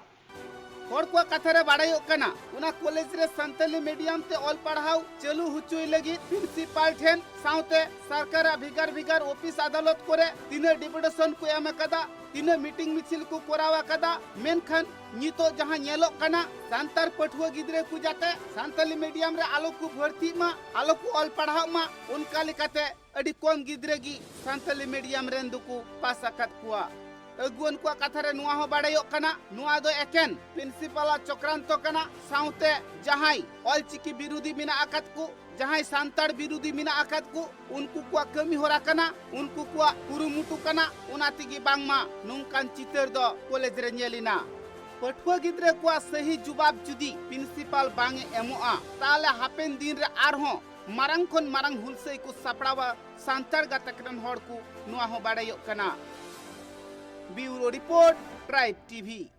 ᱦᱚᱲ ᱠᱚᱣᱟᱜ ᱠᱟᱛᱷᱟ ᱨᱮ ᱵᱟᱲᱟᱭᱚᱜ ᱠᱟᱱᱟ, ᱚᱱᱟ ᱠᱚᱞᱮᱡᱽ ᱨᱮ ᱥᱟᱱᱛᱟᱞᱤ ᱢᱤᱰᱤᱭᱟᱢ ᱛᱮ ᱚᱞ ᱯᱟᱲᱦᱟᱣ ᱪᱟᱹᱞᱩ ᱦᱚᱪᱚᱭ ᱞᱟᱹᱜᱤᱫ ᱯᱨᱤᱱᱥᱤᱯᱟᱞ ᱴᱷᱮᱱ ᱥᱟᱶᱛᱮ ᱥᱚᱨᱠᱟᱨᱟᱜ ᱵᱷᱮᱜᱟᱨ ᱵᱷᱮᱜᱟᱨ ᱚᱯᱷᱤᱥ ᱟᱫᱟᱞᱚᱛ ᱠᱚᱨᱮ ᱛᱤᱱᱟᱹᱜ ᱰᱮᱯᱩᱴᱮᱥᱚᱱ ᱠᱚ ᱮᱢ ᱟᱠᱟᱫᱟ, ᱛᱤᱱᱟᱹᱜ ᱢᱤᱴᱤᱝ ᱢᱤᱪᱷᱤᱞ ᱠᱚ ᱠᱚᱨᱟᱣ ᱟᱠᱟᱫᱟ, ᱢᱮᱱᱠᱷᱟᱱ ᱱᱤᱛᱚᱜ ᱡᱟᱦᱟᱸ ᱧᱮᱞᱚᱜ ᱠᱟᱱᱟ, ᱥᱟᱱᱛᱟᱲ ᱯᱟᱹᱴᱷᱩᱣᱟᱹ ᱜᱤᱫᱽᱨᱟᱹ ᱠᱚ ᱡᱟᱛᱮ ᱥᱟᱱᱛᱟᱞᱤ ᱢᱤᱰᱤᱭᱟᱢ ᱨᱮ ᱟᱞᱚ ᱠᱚ ᱵᱷᱚᱨᱛᱤᱜ ᱢᱟ, ᱟᱞᱚ ᱠᱚ ᱚᱞ ᱯᱟᱲᱦᱟᱜ ᱢᱟ, ᱚᱱᱠᱟ ᱞᱮᱠᱟᱛᱮ ᱟᱹᱰᱤ ᱠᱚᱢ ᱜᱤᱫᱽᱨᱟᱹ ᱜᱮ ᱥᱟᱱᱛᱟᱞᱤ ᱢᱤᱰᱤᱭᱟᱢ ᱨᱮᱱ ᱫᱚᱠᱚ ᱯᱟᱥ ᱟᱠᱟᱫ ᱠᱚᱣᱟ᱾ ᱟᱹᱜᱩᱣᱟᱹᱱ ᱠᱚᱣᱟᱜ ᱠᱟᱛᱷᱟ ᱨᱮ ᱱᱚᱣᱟ ᱦᱚᱸ ᱵᱟᱲᱟᱭᱚᱜ ᱠᱟᱱᱟ, ᱱᱚᱣᱟ ᱫᱚ ᱮᱠᱮᱱ ᱯᱨᱤᱱᱥᱤᱯᱟᱞᱟᱜ ᱪᱚᱠᱨᱟᱱᱛᱚ ᱠᱟᱱᱟ᱾ ᱥᱟᱶᱛᱮ ᱡᱟᱦᱟᱸᱭ ᱚᱞᱪᱤᱠᱤ ᱵᱤᱨᱳᱫᱷᱤ ᱢᱮᱱᱟᱜ ᱟᱠᱟᱫ ᱠᱚ, ᱡᱟᱦᱟᱸᱭ ᱥᱟᱱᱛᱟᱲ ᱵᱤᱨᱳᱫᱷᱤ ᱢᱮᱱᱟᱜ ᱟᱠᱟᱫ ᱠᱚ, ᱩᱱᱠᱩ ᱠᱚᱣᱟᱜ ᱠᱟᱹᱢᱤ ᱦᱚᱨᱟ ᱠᱟᱱᱟ, ᱩᱱᱠᱩ ᱠᱚᱣᱟᱜ ᱠᱩᱨᱩᱢᱩᱴᱩ ᱠᱟᱱᱟ, ᱚᱱᱟ ᱛᱮᱜᱮ ᱵᱟᱝᱢᱟ ᱱᱚᱝᱠᱟᱱ ᱪᱤᱛᱟᱹᱨ ᱫᱚ ᱠᱚᱞᱮᱡᱽ ᱨᱮ ᱧᱮᱞ ᱮᱱᱟ᱾ ᱯᱟᱹᱴᱷᱩᱣᱟᱹ ᱜᱤᱫᱽᱨᱟᱹ ᱠᱚᱣᱟᱜ ᱥᱟᱹᱦᱤ ᱡᱩᱵᱟᱵ ᱡᱩᱫᱤ ᱯᱨᱤᱱᱥᱤᱯᱟᱞ ᱵᱟᱝ ᱮ ᱮᱢᱚᱜᱼᱟ, ᱛᱟᱦᱞᱮ ᱦᱟᱯᱮᱱ ᱫᱤᱱ ᱨᱮ ᱟᱨᱦᱚᱸ ᱢᱟᱨᱟᱝ ᱠᱷᱚᱱ ᱢᱟᱨᱟᱝ ᱦᱩᱞᱥᱟᱹᱭ ᱠᱚ ᱥᱟᱯᱲᱟᱣᱟ ᱥᱟᱱᱛᱟᱲ ᱜᱟᱛᱟᱠ ᱨᱮᱱ ᱦᱚᱲ ᱠᱚ, ᱱᱚᱣᱟ ᱦᱚᱸ ᱵᱟᱲᱟᱭᱚᱜ ᱠᱟᱱᱟ᱾ ᱵᱤᱭᱩᱨᱳ report, tribe TV.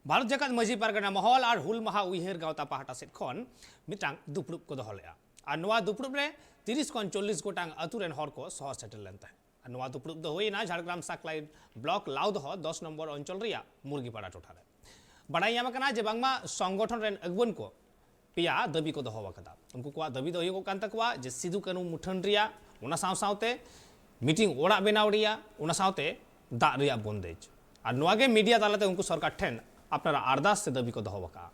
Bharat Jakat Majhi Pargana Mahal ᱟᱨ ᱦᱩᱞ ᱢᱟᱦᱟ ᱩᱭᱦᱟᱹᱨ ᱜᱟᱶᱛᱟ ᱯᱟᱦᱴᱟ ᱥᱮᱫ ᱠᱷᱚᱱ ᱢᱤᱫᱴᱟᱝ ᱫᱩᱯᱲᱩᱵ ᱠᱚ ᱫᱚᱦᱚ ᱞᱮᱫᱼᱟ᱾ ᱟᱨ ᱱᱚᱣᱟ ᱫᱩᱯᱲᱩᱵ ᱨᱮ ᱛᱤᱨᱤᱥ ᱠᱷᱚᱱ ᱪᱚᱞᱞᱤᱥ ᱜᱚᱴᱟᱝ ᱟᱹᱛᱩ ᱨᱮᱱ ᱦᱚᱲ ᱠᱚ ᱥᱚᱦᱚᱨ ᱥᱮᱴᱮᱨ ᱞᱮᱱ ᱛᱟᱦᱮᱸᱫ᱾ ᱟᱨ ᱱᱚᱣᱟ ᱫᱩᱯᱲᱩᱵ ᱫᱚ ᱦᱩᱭ ᱮᱱᱟ ᱡᱷᱟᱲᱜᱨᱟᱢ ᱥᱟᱠᱞᱟᱭ ᱵᱞᱚᱠ ᱞᱟᱣᱫᱚᱦᱚ ᱫᱚᱥ ᱱᱚᱢᱵᱚᱨ ᱚᱧᱪᱚᱞ ᱨᱮᱭᱟᱜ ᱢᱩᱨᱜᱤᱯᱟᱲᱟ ᱴᱚᱴᱷᱟ ᱨᱮ᱾ ᱵᱟᱰᱟᱭ ᱧᱟᱢ ᱟᱠᱟᱱᱟ ᱡᱮ ᱵᱟᱝᱢᱟ ᱥᱚᱝᱜᱚᱴᱷᱚᱱ ᱨᱮᱱ ᱟᱹᱜᱩᱣᱟᱹᱱ ᱠᱚ ᱯᱮᱭᱟ ᱫᱟᱹᱵᱤ ᱠᱚ ᱫᱚᱦᱚ ᱟᱠᱟᱫᱟ᱾ ᱩᱱᱠᱩ ᱠᱚᱣᱟᱜ ᱫᱟᱹᱵᱤ ᱫᱚ ᱦᱩᱭᱩᱜ ᱠᱟᱱ ᱛᱟᱠᱚᱣᱟ ᱡᱮ ᱥᱤᱫᱩ ᱠᱟᱹᱱᱩ ᱢᱩᱴᱷᱟᱹᱱ ᱨᱮᱭᱟᱜ, ᱚᱱᱟ ᱥᱟᱶ ᱥᱟᱶᱛᱮ ᱢᱤᱴᱤᱝ ᱚᱲᱟᱜ ᱵᱮᱱᱟᱣ ᱨᱮᱭᱟᱜ, ᱚᱱᱟ ᱥᱟᱶᱛᱮ ᱫᱟᱜ ᱨᱮᱭᱟᱜ ᱵᱚᱱᱫᱮᱡᱽ᱾ ᱟᱨ ᱱᱚᱣᱟ ᱜᱮ ᱢᱤᱰᱤᱭᱟ ᱛᱟᱞᱟᱛᱮ ᱩᱱᱠᱩ ᱥᱚᱨᱠᱟᱨ ᱴᱷᱮᱱ ᱟᱯᱱᱟᱨᱟᱜ ᱟᱨᱫᱟᱥ ᱥᱮ ᱫᱟᱹᱵᱤ ᱠᱚ ᱫᱚᱦᱚ ᱟᱠᱟᱫᱼᱟ᱾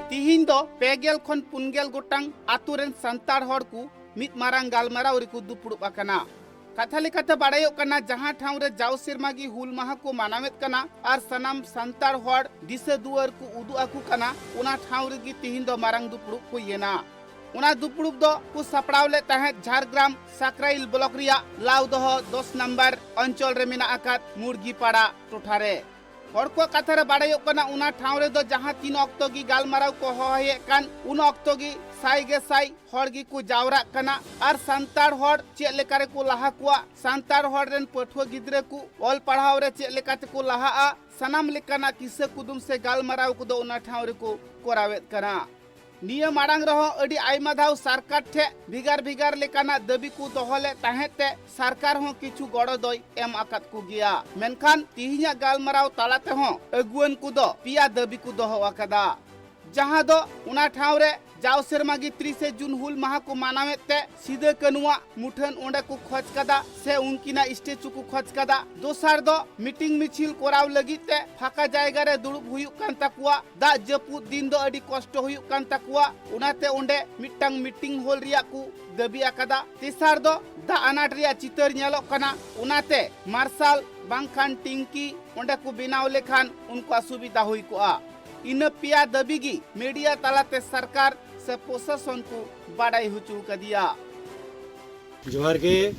ᱛᱤᱦᱤᱧ ᱫᱚ ᱯᱮ ᱜᱮᱞ ᱠᱷᱚᱱ ᱯᱩᱱ ᱜᱮᱞ ᱜᱚᱴᱟᱝ ᱟᱛᱳ ᱨᱮᱱ ᱥᱟᱱᱛᱟᱲ ᱦᱚᱲ ᱠᱚ ᱢᱤᱫ ᱢᱟᱨᱟᱝ ᱜᱟᱞᱢᱟᱨᱟᱣ ᱨᱮᱠᱚ ᱫᱩᱯᱲᱩᱵ ᱟᱠᱟᱱᱟ᱾ ᱠᱟᱛᱷᱟ ᱞᱮᱠᱟᱛᱮ ᱵᱟᱲᱟᱭᱚᱜ ᱠᱟᱱᱟ, ᱡᱟᱦᱟᱸ ᱴᱷᱟᱶ ᱨᱮ ᱡᱟᱣ ᱥᱮᱨᱢᱟ ᱜᱮ ᱦᱩᱞ ᱢᱟᱦᱟ ᱠᱚ ᱢᱟᱱᱟᱣᱮᱫ ᱠᱟᱱᱟ ᱟᱨ ᱥᱟᱱᱟᱢ ᱥᱟᱱᱛᱟᱲ ᱦᱚᱲ ᱫᱤᱥᱟᱹ ᱫᱩᱣᱟᱹᱨ ᱠᱚ ᱩᱫᱩᱜ ᱟᱠᱚ ᱠᱟᱱᱟ, ᱚᱱᱟ ᱴᱷᱟᱶ ᱨᱮᱜᱮ ᱛᱤᱦᱤᱧ ᱫᱚ ᱢᱟᱨᱟᱝ ᱫᱩᱯᱲᱩᱵ ᱦᱩᱭ ᱮᱱᱟ᱾ ᱚᱱᱟ ᱫᱩᱯᱲᱩᱵ ᱫᱚ ᱠᱚ ᱥᱟᱯᱲᱟᱣ ᱞᱮᱫ ᱛᱟᱦᱮᱸᱫ ᱡᱷᱟᱲᱜᱨᱟᱢ ᱥᱟᱠᱨᱟᱭᱤᱞ ᱵᱞᱚᱠ ᱨᱮᱭᱟᱜ ᱞᱟᱣᱫᱚᱦᱚ ᱫᱚᱥ ᱱᱟᱢᱵᱟᱨ ᱚᱧᱪᱚᱞ ᱨᱮ ᱢᱮᱱᱟᱜ ᱟᱠᱟᱫ ᱢᱩᱲᱜᱤᱯᱟᱲᱟ ᱴᱚᱴᱷᱟ ᱨᱮ᱾ ᱦᱚᱲ ᱠᱚᱣᱟᱜ ᱠᱟᱛᱷᱟ ᱨᱮ ᱵᱟᱲᱟᱭᱚᱜ ᱠᱟᱱᱟ, ᱚᱱᱟ ᱴᱷᱟᱶ ᱨᱮᱫᱚ ᱡᱟᱦᱟᱸ ᱛᱤᱱ ᱚᱠᱛᱚ ᱜᱮ ᱜᱟᱞᱢᱟᱨᱟᱣ ᱠᱚ ᱦᱚᱦᱚᱭᱮᱫ ᱠᱟᱱ, ᱩᱱ ᱚᱠᱛᱚ ᱜᱮ ᱥᱟᱭ ᱜᱮ ᱥᱟᱭ ᱦᱚᱲ ᱜᱮᱠᱚ ᱡᱟᱣᱨᱟᱜ ᱠᱟᱱᱟ᱾ ᱟᱨ ᱥᱟᱱᱛᱟᱲ ᱦᱚᱲ ᱪᱮᱫ ᱞᱮᱠᱟ ᱨᱮᱠᱚ ᱞᱟᱦᱟ ᱠᱚᱣᱟ, ᱥᱟᱱᱛᱟᱲ ᱦᱚᱲ ᱨᱮᱱ ᱯᱟᱹᱴᱷᱩᱣᱟᱹ ᱜᱤᱫᱽᱨᱟᱹ ᱠᱚ ᱚᱞ ᱯᱟᱲᱦᱟᱣ ᱨᱮ ᱪᱮᱫ ᱞᱮᱠᱟ ᱛᱮᱠᱚ ᱞᱟᱦᱟᱜᱼᱟ, ᱥᱟᱱᱟᱢ ᱞᱮᱠᱟᱱᱟᱜ ᱠᱤᱥᱟᱹ ᱠᱩᱫᱩᱢ ᱥᱮ ᱜᱟᱞᱢᱟᱨᱟᱣ ᱠᱚᱫᱚ ᱚᱱᱟ ᱴᱷᱟᱶ ᱨᱮᱠᱚ ᱠᱚᱨᱟᱣᱮᱫ ᱠᱟᱱᱟ᱾ ᱱᱤᱭᱟᱹ ᱢᱟᱲᱟᱝ ᱨᱮᱦᱚᱸ ᱟᱹᱰᱤ ᱟᱭᱢᱟ ᱫᱷᱟᱣ ᱥᱚᱨᱠᱟᱨ ᱴᱷᱮᱱ ᱵᱷᱮᱜᱟᱨ ᱵᱷᱮᱜᱟᱨ ᱞᱮᱠᱟᱱᱟᱜ ᱫᱟᱹᱵᱤ ᱠᱚ ᱫᱚᱦᱚ ᱞᱮᱫ ᱛᱟᱦᱮᱸᱫ ᱛᱮ ᱥᱚᱨᱠᱟᱨ ᱦᱚᱸ ᱠᱤᱪᱷᱩ ᱜᱚᱲᱚ ᱫᱚᱭ ᱮᱢ ᱟᱠᱟᱫ ᱠᱚᱜᱮᱭᱟ᱾ ᱢᱮᱱᱠᱷᱟᱱ ᱛᱤᱦᱤᱧᱟᱜ ᱜᱟᱞᱢᱟᱨᱟᱣ ᱛᱟᱞᱟ ᱛᱮᱦᱚᱸ ᱟᱹᱜᱩᱣᱟᱹᱱ ᱠᱚᱫᱚ ᱯᱮᱭᱟ ᱫᱟᱹᱵᱤ ᱠᱚ ᱫᱚᱦᱚ ᱟᱠᱟᱫᱟ, ᱡᱟᱦᱟᱸ ᱫᱚ ᱚᱱᱟ ᱴᱷᱟᱶ ᱨᱮ ᱡᱟᱣ ᱥᱮᱨᱢᱟ ᱜᱮ ᱛᱤᱨᱤᱥᱮ ᱡᱩᱱ ᱦᱩᱞ ᱢᱟᱦᱟ ᱠᱚ ᱢᱟᱱᱟᱣᱮᱫ ᱛᱮ ᱥᱤᱫᱟᱹ ᱠᱟᱹᱱᱩᱣᱟᱜ ᱢᱩᱴᱷᱟᱹᱱ ᱚᱸᱰᱮ ᱠᱚ ᱠᱷᱚᱡᱽ ᱠᱟᱫᱟ ᱥᱮ ᱩᱱᱠᱤᱱᱟᱜ ᱥᱴᱮᱪᱩ ᱠᱚ ᱠᱷᱚᱡᱽ ᱠᱟᱫᱟ᱾ ᱫᱚᱥᱟᱨ ᱫᱚ ᱢᱤᱴᱤᱝ ᱢᱤᱪᱷᱤᱞ ᱠᱚᱨᱟᱣ ᱞᱟᱹᱜᱤᱫ ᱛᱮ ᱯᱷᱟᱸᱠᱟ ᱡᱟᱭᱜᱟ ᱨᱮ ᱫᱩᱲᱩᱵ ᱦᱩᱭᱩᱜ ᱠᱟᱱ ᱛᱟᱠᱚᱣᱟ᱾ ᱫᱟᱜ ᱡᱟᱹᱯᱩᱫ ᱫᱤᱱ ᱫᱚ ᱟᱹᱰᱤ ᱠᱚᱥᱴᱚ ᱦᱩᱭᱩᱜ ᱠᱟᱱ ᱛᱟᱠᱚᱣᱟ, ᱚᱱᱟᱛᱮ ᱚᱸᱰᱮ ᱢᱤᱫᱴᱟᱝ ᱢᱤᱴᱤᱝ ᱦᱚᱞ ᱨᱮᱭᱟᱜ ᱠᱚ ᱫᱟᱹᱵᱤ ᱟᱠᱟᱫᱟ᱾ ᱛᱮᱥᱟᱨ ᱫᱚ ᱫᱟᱜ ᱟᱱᱟᱴ ᱨᱮᱭᱟᱜ ᱪᱤᱛᱟᱹᱨ ᱧᱮᱞᱚᱜ ᱠᱟᱱᱟ, ᱚᱱᱟᱛᱮ ᱢᱟᱨᱥᱟᱞ ᱵᱟᱝᱠᱷᱟᱱ ᱴᱤᱝᱠᱤ ᱚᱸᱰᱮ ᱠᱚ ᱵᱮᱱᱟᱣ ᱞᱮᱠᱷᱟᱱ ᱩᱱᱠᱩᱣᱟᱜ ᱥᱩᱵᱤᱫᱷᱟ ᱦᱩᱭ ᱠᱚᱜᱼᱟ᱾ ᱤᱱᱟᱹ ᱯᱮᱭᱟ ᱫᱟᱹᱵᱤ ᱜᱮ ᱢᱤᱰᱤᱭᱟ ᱛᱟᱞᱟᱛᱮ ᱥᱚᱨᱠᱟᱨ ᱥᱮ ᱯᱨᱚᱥᱟᱥᱚᱱ ᱠᱚ ᱵᱟᱰᱟᱭ ᱦᱚᱪᱚ ᱠᱟᱫᱮᱭᱟ᱾ ᱡᱚᱦᱟᱨ ᱜᱮ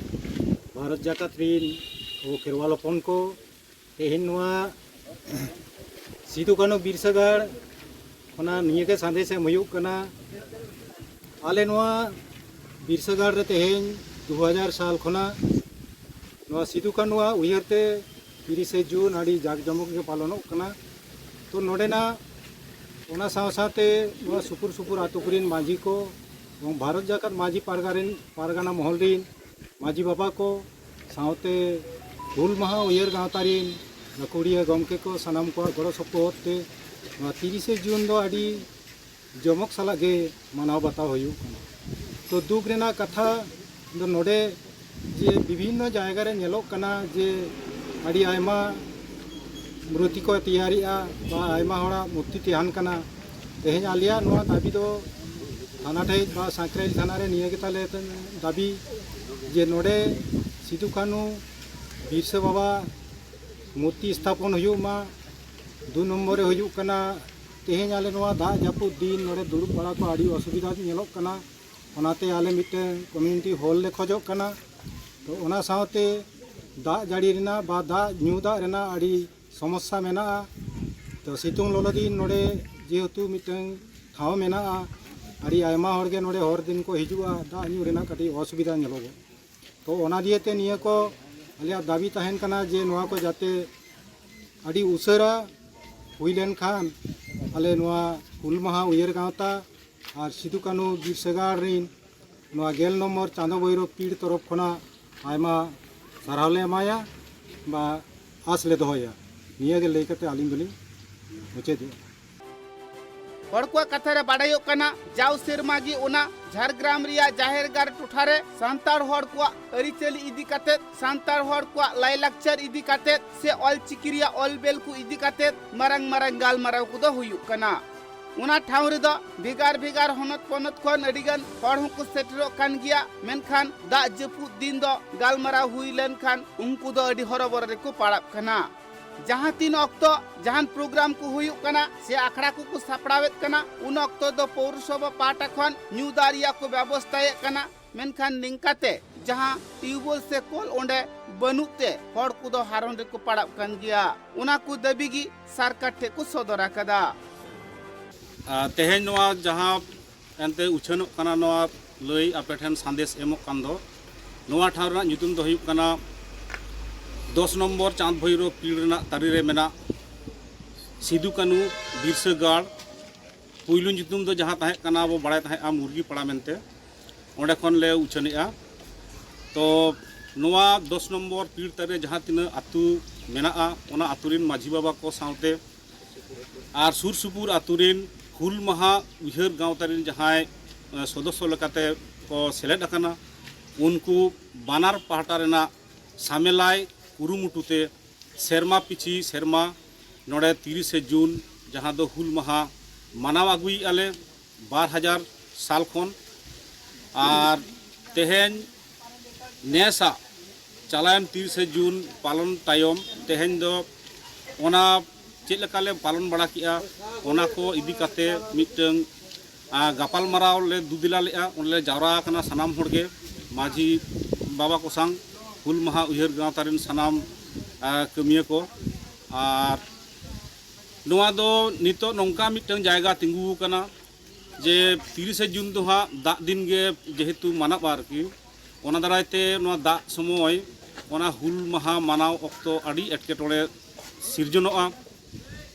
ᱵᱷᱟᱨᱚᱛ ᱡᱟᱠᱟᱛ ᱨᱤᱱ ᱟᱵᱚ ᱠᱷᱮᱨᱣᱟᱞ ᱦᱚᱯᱚᱱ ᱠᱚ, ᱛᱮᱦᱮᱧ ᱱᱚᱣᱟ ᱥᱤᱫᱩ ᱠᱟᱹᱱᱦᱩ ᱵᱤᱨᱥᱟᱹᱜᱟᱲ ᱠᱷᱚᱱᱟᱜ ᱱᱤᱭᱟᱹ ᱜᱮ ᱥᱟᱸᱫᱮᱥ ᱮᱢ ᱦᱩᱭᱩᱜ ᱠᱟᱱᱟ᱾ ᱟᱞᱮ ᱱᱚᱣᱟ ᱵᱤᱨᱥᱟᱹᱜᱟᱲ ᱨᱮ ᱛᱮᱦᱮᱧ ᱫᱩ ᱦᱟᱡᱟᱨ ᱥᱟᱞ ᱠᱷᱚᱱᱟᱜ ᱱᱚᱣᱟ ᱥᱤᱫᱩ ᱠᱟᱹᱱᱦᱩᱣᱟᱜ ᱩᱭᱦᱟᱹᱨ ᱛᱮ ᱛᱤᱨᱤᱥᱮ ᱡᱩᱱ ᱟᱹᱰᱤ ᱡᱟᱠ ᱡᱚᱢᱚᱠ ᱜᱮ ᱯᱟᱞᱚᱱᱚᱜ ᱠᱟᱱᱟ᱾ ᱛᱚ ᱱᱚᱰᱮᱱᱟᱜ ᱚᱱᱟ ᱥᱟᱶ ᱥᱟᱶᱛᱮ ᱱᱚᱣᱟ ᱥᱩᱯᱩᱨ ᱥᱩᱯᱩᱨ ᱟᱛᱳ ᱠᱚᱨᱮᱱ ᱢᱟᱹᱡᱷᱤ ᱠᱚ ᱮᱵᱚᱝ ᱵᱷᱟᱨᱚᱛ ᱡᱟᱠᱟᱛ ᱢᱟᱹᱡᱷᱤ ᱯᱟᱨᱜᱟᱱᱟ ᱨᱮᱱ, ᱯᱟᱨᱜᱟᱱᱟ ᱢᱚᱦᱚᱞ ᱨᱮᱱ ᱢᱟᱹᱡᱷᱤ ᱵᱟᱵᱟ ᱠᱚ ᱥᱟᱶᱛᱮ ᱦᱩᱞ ᱢᱟᱦᱟ ᱩᱭᱦᱟᱹᱨ ᱜᱟᱶᱛᱟ ᱨᱮᱱ ᱜᱟᱹᱠᱷᱩᱲᱤᱭᱟᱹ ᱜᱚᱢᱠᱮ ᱠᱚ ᱥᱟᱱᱟᱢ ᱠᱚᱣᱟᱜ ᱜᱚᱲᱚ ᱥᱚᱯᱚᱦᱚᱫ ᱛᱮ ᱱᱚᱣᱟ ᱛᱤᱨᱤᱥᱮ ᱡᱩᱱ ᱫᱚ ᱟᱹᱰᱤ ᱡᱚᱢᱚᱠ ᱥᱟᱞᱟᱜ ᱜᱮ ᱢᱟᱱᱟᱣ ᱵᱟᱛᱟᱣ ᱦᱩᱭᱩᱜ ᱠᱟᱱᱟ᱾ ᱛᱚ, ᱫᱩᱠ ᱨᱮᱱᱟᱜ ᱠᱟᱛᱷᱟ ᱫᱚ ᱱᱚᱰᱮ ᱡᱮ ᱵᱤᱵᱷᱤᱱᱱᱚ ᱡᱟᱭᱜᱟ ᱨᱮ ᱧᱮᱞᱚᱜ ᱠᱟᱱᱟ ᱡᱮ ᱟᱹᱰᱤ ᱟᱭᱢᱟ ᱢᱩᱨᱛᱤ ᱠᱚ ᱛᱮᱭᱟᱨᱮᱜᱼᱟ ᱵᱟ ᱟᱭᱢᱟ ᱦᱚᱲᱟᱜ ᱢᱩᱨᱛᱤ ᱛᱟᱦᱮᱱ ᱠᱟᱱᱟ᱾ ᱛᱮᱦᱮᱧ ᱟᱞᱮᱭᱟᱜ ᱱᱚᱣᱟ ᱫᱟᱹᱵᱤ ᱫᱚ ᱛᱷᱟᱱᱟ ᱴᱷᱮᱡ ᱵᱟ ᱥᱟᱸᱠᱨᱟᱭᱤᱞ ᱛᱷᱟᱱᱟ ᱨᱮ ᱱᱤᱭᱟᱹ ᱜᱮ ᱛᱟᱞᱮ ᱫᱟᱹᱵᱤ ᱡᱮ ᱱᱚᱰᱮ ᱥᱤᱫᱩ ᱠᱟᱹᱱᱦᱩ ᱵᱤᱨᱥᱟᱹ ᱵᱟᱵᱟ ᱢᱩᱨᱛᱤ ᱥᱛᱷᱟᱯᱚᱱ ᱦᱩᱭᱩᱜ ᱢᱟ᱾ ᱫᱩ ᱱᱚᱢᱵᱚᱨ ᱨᱮ ᱦᱩᱭᱩᱜ ᱠᱟᱱᱟ, ᱛᱮᱦᱮᱧ ᱟᱞᱮ ᱱᱚᱣᱟ ᱫᱟᱜ ᱡᱟᱹᱯᱩᱫ ᱫᱤᱱ ᱱᱚᱰᱮ ᱫᱩᱲᱩᱵ ᱵᱟᱲᱟ ᱠᱚ ᱟᱹᱰᱤ ᱚᱥᱩᱵᱤᱫᱷᱟ ᱧᱮᱞᱚᱜ ᱠᱟᱱᱟ᱾ ᱚᱱᱟᱛᱮ ᱟᱞᱮ ᱢᱤᱫᱴᱮᱱ community hall ᱞᱮ ᱠᱷᱚᱡᱚᱜ ᱠᱟᱱᱟ᱾ ᱛᱚ, ᱚᱱᱟ ᱥᱟᱶᱛᱮ ᱫᱟᱜ ᱡᱟᱹᱲᱤ ᱨᱮᱱᱟᱜ ᱵᱟ ᱫᱟᱜ, ᱧᱩ ᱫᱟᱜ ᱨᱮᱱᱟᱜ ᱟᱹᱰᱤ ᱥᱚᱢᱚᱥᱥᱟ ᱢᱮᱱᱟᱜᱼᱟ᱾ ᱛᱚ, ᱥᱤᱛᱩᱝ ᱞᱚᱞᱚ ᱫᱤᱱ ᱱᱚᱰᱮ ᱡᱮᱦᱮᱛᱩ ᱢᱤᱫᱴᱟᱝ ᱴᱷᱟᱶ ᱢᱮᱱᱟᱜᱼᱟ, ᱟᱹᱰᱤ ᱟᱭᱢᱟ ᱦᱚᱲ ᱜᱮ ᱱᱚᱰᱮ ᱦᱚᱨ ᱫᱤᱱ ᱠᱚ ᱦᱤᱡᱩᱜᱼᱟ, ᱫᱟᱜ ᱧᱩ ᱨᱮᱱᱟᱜ ᱠᱟᱹᱴᱤᱡ ᱚᱥᱩᱵᱤᱫᱷᱟ ᱧᱮᱞᱚᱜᱚᱜ᱾ ᱛᱚ, ᱚᱱᱟ ᱫᱤᱭᱮ ᱛᱮ ᱱᱤᱭᱟᱹ ᱠᱚ ᱟᱞᱮᱭᱟᱜ ᱫᱟᱹᱵᱤ ᱛᱟᱦᱮᱱ ᱠᱟᱱᱟ ᱡᱮ ᱱᱚᱣᱟ ᱠᱚ ᱡᱟᱛᱮ ᱟᱹᱰᱤ ᱩᱥᱟᱹᱨᱟ ᱦᱩᱭ ᱞᱮᱱᱠᱷᱟᱱ ᱟᱞᱮ ᱱᱚᱣᱟ ᱦᱩᱞ ᱢᱟᱦᱟ ᱩᱭᱦᱟᱹᱨ ᱜᱟᱶᱛᱟ ᱟᱨ ᱥᱤᱫᱩ ᱠᱟᱹᱱᱦᱩ ᱵᱤᱨᱥᱟᱹᱜᱟᱲ ᱨᱤᱱ ᱱᱚᱣᱟ ᱜᱮᱞ ᱱᱚᱢᱵᱚᱨ ᱪᱟᱸᱫᱚ ᱵᱷᱳᱭᱨᱳᱵ ᱯᱤᱲ ᱛᱚᱨᱚᱯ ᱠᱷᱚᱱᱟᱜ ᱟᱭᱢᱟ ᱥᱟᱨᱦᱟᱣ ᱞᱮ ᱮᱢᱟᱭᱟ ᱵᱟ ᱟᱥ ᱞᱮ ᱫᱚᱦᱚᱭᱟ᱾ ᱱᱤᱭᱟᱹ ᱜᱮ ᱞᱟᱹᱭ ᱠᱟᱛᱮ ᱟᱹᱞᱤᱧ ᱫᱚᱞᱤᱧ ᱢᱩᱪᱟᱹᱫᱮᱜᱼᱟ᱾ ᱦᱚᱲ ᱠᱚᱣᱟᱜ ᱠᱟᱛᱷᱟ ᱨᱮ ᱵᱟᱰᱟᱭᱚᱜ ᱠᱟᱱᱟ, ᱡᱟᱣ ᱥᱮᱨᱢᱟ ᱜᱮ ᱚᱱᱟ ᱡᱷᱟᱲᱜᱨᱟᱢ ᱨᱮᱭᱟᱜ ᱡᱟᱦᱮᱨ ᱜᱟᱲ ᱴᱚᱴᱷᱟ ᱨᱮ ᱥᱟᱱᱛᱟᱲ ᱦᱚᱲ ᱠᱚᱣᱟᱜ ᱟᱹᱨᱤᱪᱟᱹᱞᱤ ᱤᱫᱤ ᱠᱟᱛᱮᱫ, ᱥᱟᱱᱛᱟᱲ ᱦᱚᱲ ᱠᱚᱣᱟᱜ ᱞᱟᱭᱞᱟᱠᱪᱟᱨ ᱤᱫᱤ ᱠᱟᱛᱮᱫ ᱥᱮ ᱚᱞᱪᱤᱠᱤ ᱨᱮᱭᱟᱜ ᱚᱞ ᱵᱮᱞ ᱠᱚ ᱤᱫᱤ ᱠᱟᱛᱮᱫ ᱢᱟᱨᱟᱝ ᱢᱟᱨᱟᱝ ᱜᱟᱞᱢᱟᱨᱟᱣ ᱠᱚᱫᱚ ᱦᱩᱭᱩᱜ ᱠᱟᱱᱟ᱾ ᱚᱱᱟ ᱴᱷᱟᱶ ᱨᱮᱫᱚ ᱵᱷᱮᱜᱟᱨ ᱵᱷᱮᱜᱟᱨ ᱦᱚᱱᱚᱛ ᱯᱚᱱᱚᱛ ᱠᱷᱚᱱ ᱟᱹᱰᱤᱜᱟᱱ ᱦᱚᱲ ᱦᱚᱸᱠᱚ ᱥᱮᱴᱮᱨᱚᱜ ᱠᱟᱱ ᱜᱮᱭᱟ, ᱢᱮᱱᱠᱷᱟᱱ ᱫᱟᱜ ᱡᱟᱹᱯᱩᱫ ᱫᱤᱱ ᱫᱚ ᱜᱟᱞᱢᱟᱨᱟᱣ ᱦᱩᱭ ᱞᱮᱱᱠᱷᱟᱱ ᱩᱱᱠᱩ ᱫᱚ ᱟᱹᱰᱤ ᱦᱚᱨᱚᱵᱚᱨᱚ ᱨᱮᱠᱚ ᱯᱟᱲᱟᱜ ᱠᱟᱱᱟ᱾ ᱡᱟᱦᱟᱸ ᱛᱤᱱ ᱚᱠᱛᱚ ᱡᱟᱦᱟᱱ ᱯᱨᱳᱜᱨᱟᱢ ᱠᱚ ᱦᱩᱭᱩᱜ ᱠᱟᱱᱟ ᱥᱮ ᱟᱠᱷᱲᱟ ᱠᱚᱠᱚ ᱥᱟᱯᱲᱟᱣᱮᱫ ᱠᱟᱱᱟ, ᱩᱱ ᱚᱠᱛᱚ ᱫᱚ ᱯᱳᱣᱨᱚᱥᱚᱵᱷᱟ ᱯᱟᱦᱴᱟ ᱠᱷᱚᱱ ᱧᱩ ᱫᱟᱜ ᱨᱮᱭᱟᱜ ᱠᱚ ᱵᱮᱵᱚᱥᱛᱟᱭᱮᱫ ᱠᱟᱱᱟ, ᱢᱮᱱᱠᱷᱟᱱ ᱱᱤᱝᱠᱟᱛᱮ ᱡᱟᱦᱟᱸ ᱴᱤᱭᱩᱵᱚᱭᱮᱞ ᱥᱮ ᱠᱚᱞ ᱚᱸᱰᱮ ᱵᱟᱹᱱᱩᱜ ᱛᱮ ᱦᱚᱲ ᱠᱚᱫᱚ ᱦᱟᱨᱚᱱ ᱨᱮᱠᱚ ᱯᱟᱲᱟᱜ ᱠᱟᱱ ᱜᱮᱭᱟ᱾ ᱚᱱᱟ ᱠᱚ ᱫᱟᱹᱵᱤ ᱜᱮ ᱥᱚᱨᱠᱟᱨ ᱴᱷᱮᱱ ᱠᱚ ᱥᱚᱫᱚᱨ ᱟᱠᱟᱫᱟ᱾ ᱟᱨ ᱛᱮᱦᱮᱧ ᱱᱚᱣᱟ ᱡᱟᱦᱟᱸ ᱮᱱᱛᱮ ᱩᱪᱷᱟᱹᱱᱚᱜ ᱠᱟᱱᱟ, ᱱᱚᱣᱟ ᱞᱟᱹᱭ ᱟᱯᱮ ᱴᱷᱮᱱ ᱥᱟᱸᱫᱮᱥ ᱮᱢᱚᱜ ᱠᱟᱱ ᱫᱚ, ᱱᱚᱣᱟ ᱴᱷᱟᱶ ᱨᱮᱱᱟᱜ ᱧᱩᱛᱩᱢ ᱫᱚ ᱦᱩᱭᱩᱜ ᱠᱟᱱᱟ ᱫᱚᱥ ᱱᱚᱢᱵᱚᱨ ᱪᱟᱸᱫᱽ ᱵᱷᱳᱭᱨᱳᱵ ᱯᱤᱲ ᱨᱮᱱᱟᱜ ᱛᱟᱹᱨᱤ ᱨᱮ ᱢᱮᱱᱟᱜ ᱥᱤᱫᱩ ᱠᱟᱹᱱᱩ ᱵᱤᱨᱥᱟᱹ ᱜᱟᱲ᱾ ᱯᱩᱭᱞᱩ ᱧᱩᱛᱩᱢ ᱫᱚ ᱡᱟᱦᱟᱸ ᱛᱟᱦᱮᱸ ᱠᱟᱱᱟ, ᱟᱵᱚ ᱵᱟᱲᱟᱭ ᱛᱟᱦᱮᱸᱫᱼᱟ ᱢᱩᱨᱜᱤ ᱯᱟᱲᱟ ᱢᱮᱱᱛᱮ, ᱚᱸᱰᱮ ᱠᱷᱚᱱ ᱞᱮ ᱩᱪᱷᱟᱹᱱᱮᱜᱼᱟ᱾ ᱛᱚ ᱱᱚᱣᱟ ᱫᱚᱥ ᱱᱚᱢᱵᱚᱨ ᱯᱤᱲ ᱛᱟᱹᱨᱤ ᱨᱮ ᱡᱟᱦᱟᱸ ᱛᱤᱱᱟᱹᱜ ᱟᱹᱛᱩ ᱢᱮᱱᱟᱜᱼᱟ, ᱚᱱᱟ ᱟᱹᱛᱩ ᱨᱮᱱ ᱢᱟᱹᱡᱷᱤ ᱵᱟᱵᱟ ᱠᱚ ᱥᱟᱶᱛᱮ ᱟᱨ ᱥᱩᱨ ᱥᱩᱯᱩᱨ ᱟᱹᱛᱩ ᱨᱮᱱ ᱦᱩᱞ ᱢᱟᱦᱟ ᱩᱭᱦᱟᱹᱨ ᱜᱟᱶᱛᱟ ᱨᱮᱱ ᱡᱟᱦᱟᱸᱭ, ᱮ, ᱥᱚᱫᱚᱥᱥᱚ ᱞᱮᱠᱟᱛᱮ ᱠᱚ ᱥᱮᱞᱮᱫ ᱟᱠᱟᱱᱟ, ᱩᱱᱠᱩ ᱵᱟᱱᱟᱨ ᱯᱟᱦᱴᱟ ᱨᱮᱱᱟᱜ ᱥᱟᱢᱮᱞᱟᱭ ᱠᱩᱨᱩᱢᱩᱴᱩ ᱛᱮ ᱥᱮᱨᱢᱟ ᱯᱤᱪᱷᱤ ᱥᱮᱨᱢᱟ ᱱᱚᱰᱮ ᱛᱤᱨᱤᱥᱮ ᱡᱩᱱ, ᱡᱟᱦᱟᱸ ᱫᱚ ᱦᱩᱞ ᱢᱟᱦᱟ ᱢᱟᱱᱟᱣ ᱟᱹᱜᱩᱭᱮᱫᱼᱟ ᱞᱮ ᱵᱟᱨ ᱦᱟᱡᱟᱨ ᱥᱟᱞ ᱠᱷᱚᱱ᱾ ᱟᱨ ᱛᱮᱦᱮᱧ ᱱᱮᱥᱟᱜ ᱪᱟᱞᱟᱣᱮᱱ ᱛᱤᱨᱤᱥᱮ ᱡᱩᱱ ᱯᱟᱞᱚᱱ ᱛᱟᱭᱚᱢ ᱛᱮᱦᱮᱧ ᱫᱚ ᱚᱱᱟ ᱪᱮᱫ ᱞᱮᱠᱟ ᱞᱮ ᱯᱟᱞᱚᱱ ᱵᱟᱲᱟ ᱠᱮᱜᱼᱟ, ᱚᱱᱟ ᱠᱚ ᱤᱫᱤ ᱠᱟᱛᱮ ᱢᱤᱫᱴᱟᱹᱝ, ᱟ, ᱜᱟᱯᱟᱞᱢᱟᱨᱟᱣ ᱞᱮ ᱫᱩᱫᱤᱞᱟ ᱞᱮᱜᱼᱟ᱾ ᱚᱸᱰᱮ ᱞᱮ ᱡᱟᱣᱨᱟ ᱟᱠᱟᱱᱟ ᱥᱟᱱᱟᱢ ᱦᱚᱲ ᱜᱮ, ᱢᱟᱹᱡᱷᱤ ᱵᱟᱵᱟ ᱠᱚ ᱥᱟᱝ, ᱦᱩᱞ ᱢᱟᱦᱟ ᱩᱭᱦᱟᱹᱨ ᱜᱟᱶᱛᱟ ᱨᱮᱱ ᱥᱟᱱᱟᱢ, ᱟ, ᱠᱟᱹᱢᱤᱭᱟᱹ ᱠᱚ᱾ ᱟᱨ ᱱᱚᱣᱟ ᱫᱚ ᱱᱤᱛᱚᱜ ᱱᱚᱝᱠᱟ ᱢᱤᱫᱴᱟᱹᱝ ᱡᱟᱭᱜᱟ ᱛᱤᱸᱜᱩ ᱟᱠᱟᱱᱟ ᱡᱮ ᱛᱤᱨᱤᱥᱮ ᱡᱩᱱ ᱫᱚ ᱦᱟᱸᱜ ᱫᱟᱜ ᱫᱤᱱ ᱜᱮ ᱡᱮᱦᱮᱛᱩ ᱢᱟᱱᱟᱜᱼᱟ ᱟᱨᱠᱤ, ᱚᱱᱟ ᱫᱟᱨᱟᱭ ᱛᱮ ᱱᱚᱣᱟ ᱫᱟᱜ ᱥᱚᱢᱚᱭ ᱚᱱᱟ ᱦᱩᱞ ᱢᱟᱦᱟ ᱢᱟᱱᱟᱣ ᱚᱠᱛᱚ ᱟᱹᱰᱤ ᱮᱴᱠᱮᱴᱚᱬᱮ ᱥᱤᱨᱡᱚᱱᱚᱜᱼᱟ᱾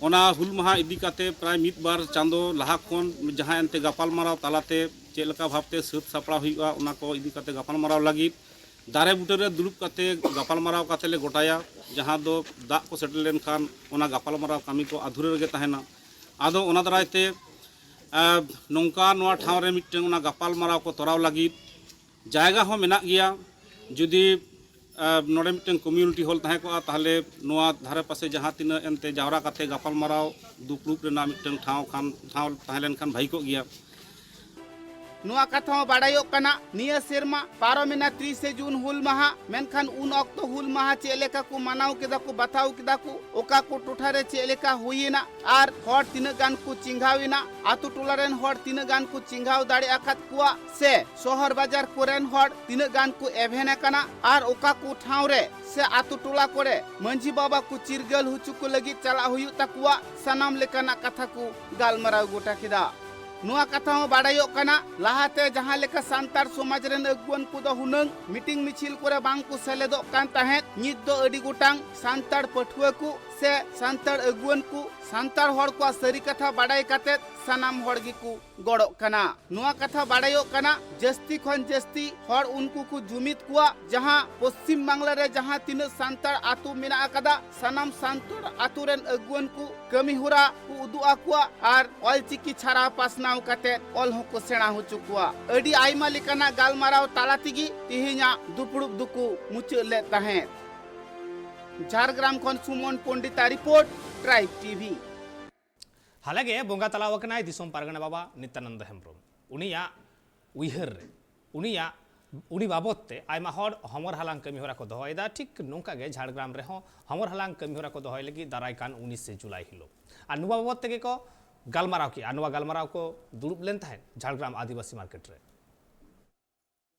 ᱚᱱᱟ ᱦᱩᱞ ᱢᱟᱦᱟ ᱤᱫᱤ ᱠᱟᱛᱮ ᱯᱨᱟᱭ ᱢᱤᱫ ᱵᱟᱨ ᱪᱟᱸᱫᱚ ᱞᱟᱦᱟ ᱠᱷᱚᱱ ᱡᱟᱦᱟᱸ ᱮᱱᱛᱮ ᱜᱟᱯᱟᱞᱢᱟᱨᱟᱣ ᱛᱟᱞᱟᱛᱮ ᱪᱮᱫ ᱞᱮᱠᱟ ᱵᱷᱟᱵᱽᱛᱮ ᱥᱟᱹᱛ ᱥᱟᱯᱲᱟᱣ ᱦᱩᱭᱩᱜᱼᱟ, ᱚᱱᱟ ᱠᱚ ᱤᱫᱤ ᱠᱟᱛᱮ ᱜᱟᱯᱟᱞᱢᱟᱨᱟᱣ ᱞᱟᱹᱜᱤᱫ ᱫᱟᱨᱮ ᱵᱩᱴᱟᱹ ᱨᱮ ᱫᱩᱲᱩᱵ ᱠᱟᱛᱮ ᱜᱟᱯᱟᱞᱢᱟᱨᱟᱣ ᱠᱟᱛᱮ ᱞᱮ ᱜᱚᱴᱟᱭᱟ, ᱡᱟᱦᱟᱸ ᱫᱚ ᱫᱟᱜ ᱠᱚ ᱥᱮᱴᱮᱨ ᱞᱮᱱᱠᱷᱟᱱ ᱚᱱᱟ ᱜᱟᱯᱟᱞᱢᱟᱨᱟᱣ ᱠᱟᱹᱢᱤ ᱠᱚ ᱟᱫᱷᱩᱨᱟᱹ ᱨᱮᱜᱮ ᱛᱟᱦᱮᱱᱟ᱾ ᱟᱫᱚ ᱚᱱᱟ ᱫᱟᱨᱟᱭ ᱛᱮ, ᱟᱨ ᱱᱚᱝᱠᱟ ᱱᱚᱣᱟ ᱴᱷᱟᱶ ᱨᱮ ᱢᱤᱫᱴᱟᱝ ᱚᱱᱟ ᱜᱟᱯᱟᱞᱢᱟᱨᱟᱣ ᱠᱚ ᱛᱚᱨᱟᱣ ᱞᱟᱹᱜᱤᱫ ᱡᱟᱭᱜᱟ ᱦᱚᱸ ᱢᱮᱱᱟᱜ ᱜᱮᱭᱟ᱾ ᱡᱩᱫᱤ, ᱟᱨ ᱱᱚᱰᱮ ᱢᱤᱫᱴᱟᱝ community hall ᱛᱟᱦᱮᱸ ᱠᱚᱜᱼᱟ, ᱛᱟᱦᱚᱞᱮ ᱱᱚᱣᱟ ᱫᱷᱟᱨᱮ ᱯᱟᱥᱮ ᱡᱟᱦᱟᱸ ᱛᱤᱱᱟᱹᱜ ᱮᱱᱛᱮ ᱡᱟᱣᱨᱟ ᱠᱟᱛᱮ ᱜᱟᱯᱟᱞᱢᱟᱨᱟᱣ ᱫᱩᱯᱲᱩᱵ ᱨᱮᱱᱟᱜ ᱢᱤᱫᱴᱟᱝ ᱴᱷᱟᱶ ᱠᱷᱟᱱ, ᱴᱷᱟᱶ ᱛᱟᱦᱮᱸ ᱞᱮᱱᱠᱷᱟᱱ ᱵᱷᱟᱹᱜᱤ ᱠᱚᱜ ᱜᱮᱭᱟ᱾ ᱱᱚᱣᱟ ᱠᱟᱛᱷᱟ ᱦᱚᱸ ᱵᱟᱰᱟᱭᱚᱜ ᱠᱟᱱᱟ, ᱱᱤᱭᱟᱹ ᱥᱮᱨᱢᱟ ᱯᱟᱨᱚᱢᱮᱱᱟ ᱛᱤᱨᱤᱥᱮ ᱡᱩᱱ ᱦᱩᱞ ᱢᱟᱦᱟ, ᱢᱮᱱᱠᱷᱟᱱ ᱩᱱ ᱚᱠᱛᱚ ᱦᱩᱞ ᱢᱟᱦᱟ ᱪᱮᱫ ᱞᱮᱠᱟ ᱠᱚ ᱢᱟᱱᱟᱣ ᱠᱮᱫᱟ ᱠᱚ, ᱵᱟᱛᱟᱣ ᱠᱮᱫᱟ ᱠᱚ, ᱚᱠᱟ ᱠᱚ ᱴᱚᱴᱷᱟ ᱨᱮ ᱪᱮᱫ ᱞᱮᱠᱟ ᱦᱩᱭᱮᱱᱟ ᱟᱨ ᱦᱚᱲ ᱛᱤᱱᱟᱹᱜ ᱜᱟᱱ ᱠᱚ ᱪᱮᱸᱜᱷᱟᱣ ᱮᱱᱟ, ᱟᱛᱳ ᱴᱚᱞᱟ ᱨᱮᱱ ᱦᱚᱲ ᱛᱤᱱᱟᱹᱜ ᱜᱟᱱ ᱠᱚ ᱪᱮᱸᱜᱷᱟᱣ ᱫᱟᱲᱮ ᱟᱠᱟᱫ ᱠᱚᱣᱟ ᱥᱮ ᱥᱚᱦᱚᱨ ᱵᱟᱡᱟᱨ ᱠᱚᱨᱮᱱ ᱦᱚᱲ ᱛᱤᱱᱟᱹᱜ ᱜᱟᱱ ᱠᱚ ᱮᱵᱷᱮᱱ ᱟᱠᱟᱱᱟ ᱟᱨ ᱚᱠᱟ ᱠᱚ ᱴᱷᱟᱶ ᱨᱮ ᱥᱮ ᱟᱛᱳ ᱴᱚᱞᱟ ᱠᱚᱨᱮ ᱢᱟᱹᱡᱷᱤ ᱵᱟᱵᱟ ᱠᱚ ᱪᱤᱨᱜᱟᱹᱞ ᱦᱚᱪᱚ ᱠᱚ ᱞᱟᱹᱜᱤᱫ ᱪᱟᱞᱟᱜ ᱦᱩᱭᱩᱜ ᱛᱟᱠᱚᱣᱟ, ᱥᱟᱱᱟᱢ ᱞᱮᱠᱟᱱᱟᱜ ᱠᱟᱛᱷᱟ ᱠᱚ ᱜᱟᱞᱢᱟᱨᱟᱣ ᱜᱚᱴᱟ ᱠᱮᱫᱟ᱾ ᱱᱚᱣᱟ ᱠᱟᱛᱷᱟ ᱦᱚᱸ ᱵᱟᱰᱟᱭᱚᱜ ᱠᱟᱱᱟ, ᱞᱟᱦᱟᱛᱮ ᱡᱟᱦᱟᱸ ᱞᱮᱠᱟ ᱥᱟᱱᱛᱟᱲ ᱥᱚᱢᱟᱡᱽ ᱨᱮᱱ ᱟᱹᱜᱩᱣᱟᱹᱱ ᱠᱚᱫᱚ ᱦᱩᱱᱟᱹᱝ ᱢᱤᱴᱤᱝ ᱢᱤᱪᱷᱤᱞ ᱠᱚᱨᱮ ᱵᱟᱝ ᱠᱚ ᱥᱮᱞᱮᱫᱚᱜ ᱠᱟᱱ ᱛᱟᱦᱮᱸᱫ, ᱱᱤᱛ ᱫᱚ ᱟᱹᱰᱤ ᱜᱚᱴᱟᱝ ᱥᱟᱱᱛᱟᱲ ᱯᱟᱹᱴᱷᱩᱣᱟᱹ ᱠᱚ ᱥᱮ ᱥᱟᱱᱛᱟᱲ ᱟᱹᱜᱩᱣᱟᱹᱱ ᱠᱚ ᱥᱟᱱᱛᱟᱲ ᱦᱚᱲ ᱠᱚᱣᱟᱜ ᱥᱟᱹᱨᱤ ᱠᱟᱛᱷᱟ ᱵᱟᱰᱟᱭ ᱠᱟᱛᱮᱫ ᱥᱟᱱᱟᱢ ᱦᱚᱲ ᱜᱮᱠᱚ ᱜᱚᱲᱚᱜ ᱠᱟᱱᱟ᱾ ᱱᱚᱣᱟ ᱠᱟᱛᱷᱟ ᱵᱟᱲᱟᱭᱚᱜ ᱠᱟᱱᱟ, ᱡᱟᱹᱥᱛᱤ ᱠᱷᱚᱱ ᱡᱟᱹᱥᱛᱤ ᱦᱚᱲ ᱩᱱᱠᱩ ᱠᱚ ᱡᱩᱢᱤᱫ ᱠᱚᱣᱟ, ᱡᱟᱦᱟᱸ ᱯᱚᱥᱪᱤᱢ ᱵᱟᱝᱞᱟ ᱨᱮ ᱡᱟᱦᱟᱸ ᱛᱤᱱᱟᱹᱜ ᱥᱟᱱᱛᱟᱲ ᱟᱛᱳ ᱢᱮᱱᱟᱜ ᱟᱠᱟᱫᱟ, ᱥᱟᱱᱟᱢ ᱥᱟᱱᱛᱟᱲ ᱟᱛᱳ ᱨᱮᱱ ᱟᱹᱜᱩᱣᱟᱹᱱ ᱠᱚ ᱠᱟᱹᱢᱤ ᱦᱚᱨᱟ ᱠᱚ ᱩᱫᱩᱜ ᱟᱠᱚᱣᱟ ᱟᱨ ᱚᱞᱪᱤᱠᱤ ᱪᱷᱟᱨᱟᱣ ᱯᱟᱥᱱᱟᱣ ᱠᱟᱛᱮ ᱚᱞ ᱦᱚᱸᱠᱚ ᱥᱮᱬᱟ ᱦᱚᱪᱚ ᱠᱚᱣᱟ᱾ ᱟᱹᱰᱤ ᱟᱭᱢᱟ ᱞᱮᱠᱟᱱᱟᱜ ᱜᱟᱞᱢᱟᱨᱟᱣ ᱛᱟᱞᱟ ᱛᱮᱜᱮ ᱛᱮᱦᱮᱧᱟᱜ ᱫᱩᱯᱲᱩᱵ ᱫᱚᱠᱚ ᱢᱩᱪᱟᱹᱫ ᱞᱮᱫ ᱛᱟᱦᱮᱸᱫ᱾ ᱡᱷᱟᱲᱜᱨᱟᱢ ᱠᱷᱚᱱ ᱥᱩᱢᱚᱱ ᱯᱚᱱᱰᱤᱛᱟᱜ ᱨᱤᱯᱳᱨᱴ, ᱴᱨᱟᱭᱤᱵᱽ ᱴᱤᱵᱷᱤ᱾ ᱦᱟᱞᱮᱜᱮ ᱵᱚᱸᱜᱟ ᱛᱟᱞᱟᱣ ᱟᱠᱟᱱᱟᱭ ᱫᱤᱥᱚᱢ ᱯᱟᱨᱜᱟᱱᱟ ᱵᱟᱵᱟ ᱱᱤᱛᱭᱟᱱᱚᱱᱫᱚ ᱦᱮᱢᱵᱨᱚᱢ᱾ ᱩᱱᱤᱭᱟᱜ ᱩᱭᱦᱟᱹᱨ ᱨᱮ, ᱩᱱᱤᱭᱟᱜ, ᱩᱱᱤ ᱵᱟᱵᱚᱛ ᱛᱮ ᱟᱭᱢᱟ ᱦᱚᱲ ᱦᱚᱢᱚᱨ ᱦᱟᱞᱟᱝ ᱠᱟᱹᱢᱤ ᱦᱚᱨᱟ ᱠᱚ ᱫᱚᱦᱚᱭᱮᱫᱟ᱾ ᱴᱷᱤᱠ ᱱᱚᱝᱠᱟ ᱜᱮ ᱡᱷᱟᱲᱜᱨᱟᱢ ᱨᱮᱦᱚᱸ ᱦᱚᱢᱚᱨ ᱦᱟᱞᱟᱝ ᱠᱟᱹᱢᱤ ᱦᱚᱨᱟ ᱠᱚ ᱫᱚᱦᱚᱭ ᱞᱟᱹᱜᱤᱫ ᱫᱟᱨᱟᱭ ᱠᱟᱱ ᱩᱱᱤᱥᱮ ᱡᱩᱞᱟᱭ ᱦᱤᱞᱳᱜ᱾ ᱟᱨ ᱱᱚᱣᱟ ᱵᱟᱵᱚᱛ ᱛᱮᱜᱮ ᱠᱚ ᱜᱟᱞᱢᱟᱨᱟᱣ ᱠᱮᱜᱼᱟ᱾ ᱱᱚᱣᱟ ᱜᱟᱞᱢᱟᱨᱟᱣ ᱠᱚ ᱫᱩᱲᱩᱵ ᱞᱮᱱ ᱛᱟᱦᱮᱸᱫ ᱡᱷᱟᱲᱜᱨᱟᱢ ᱟᱹᱫᱤᱵᱟᱹᱥᱤ ᱢᱟᱨᱠᱮᱴ ᱨᱮ᱾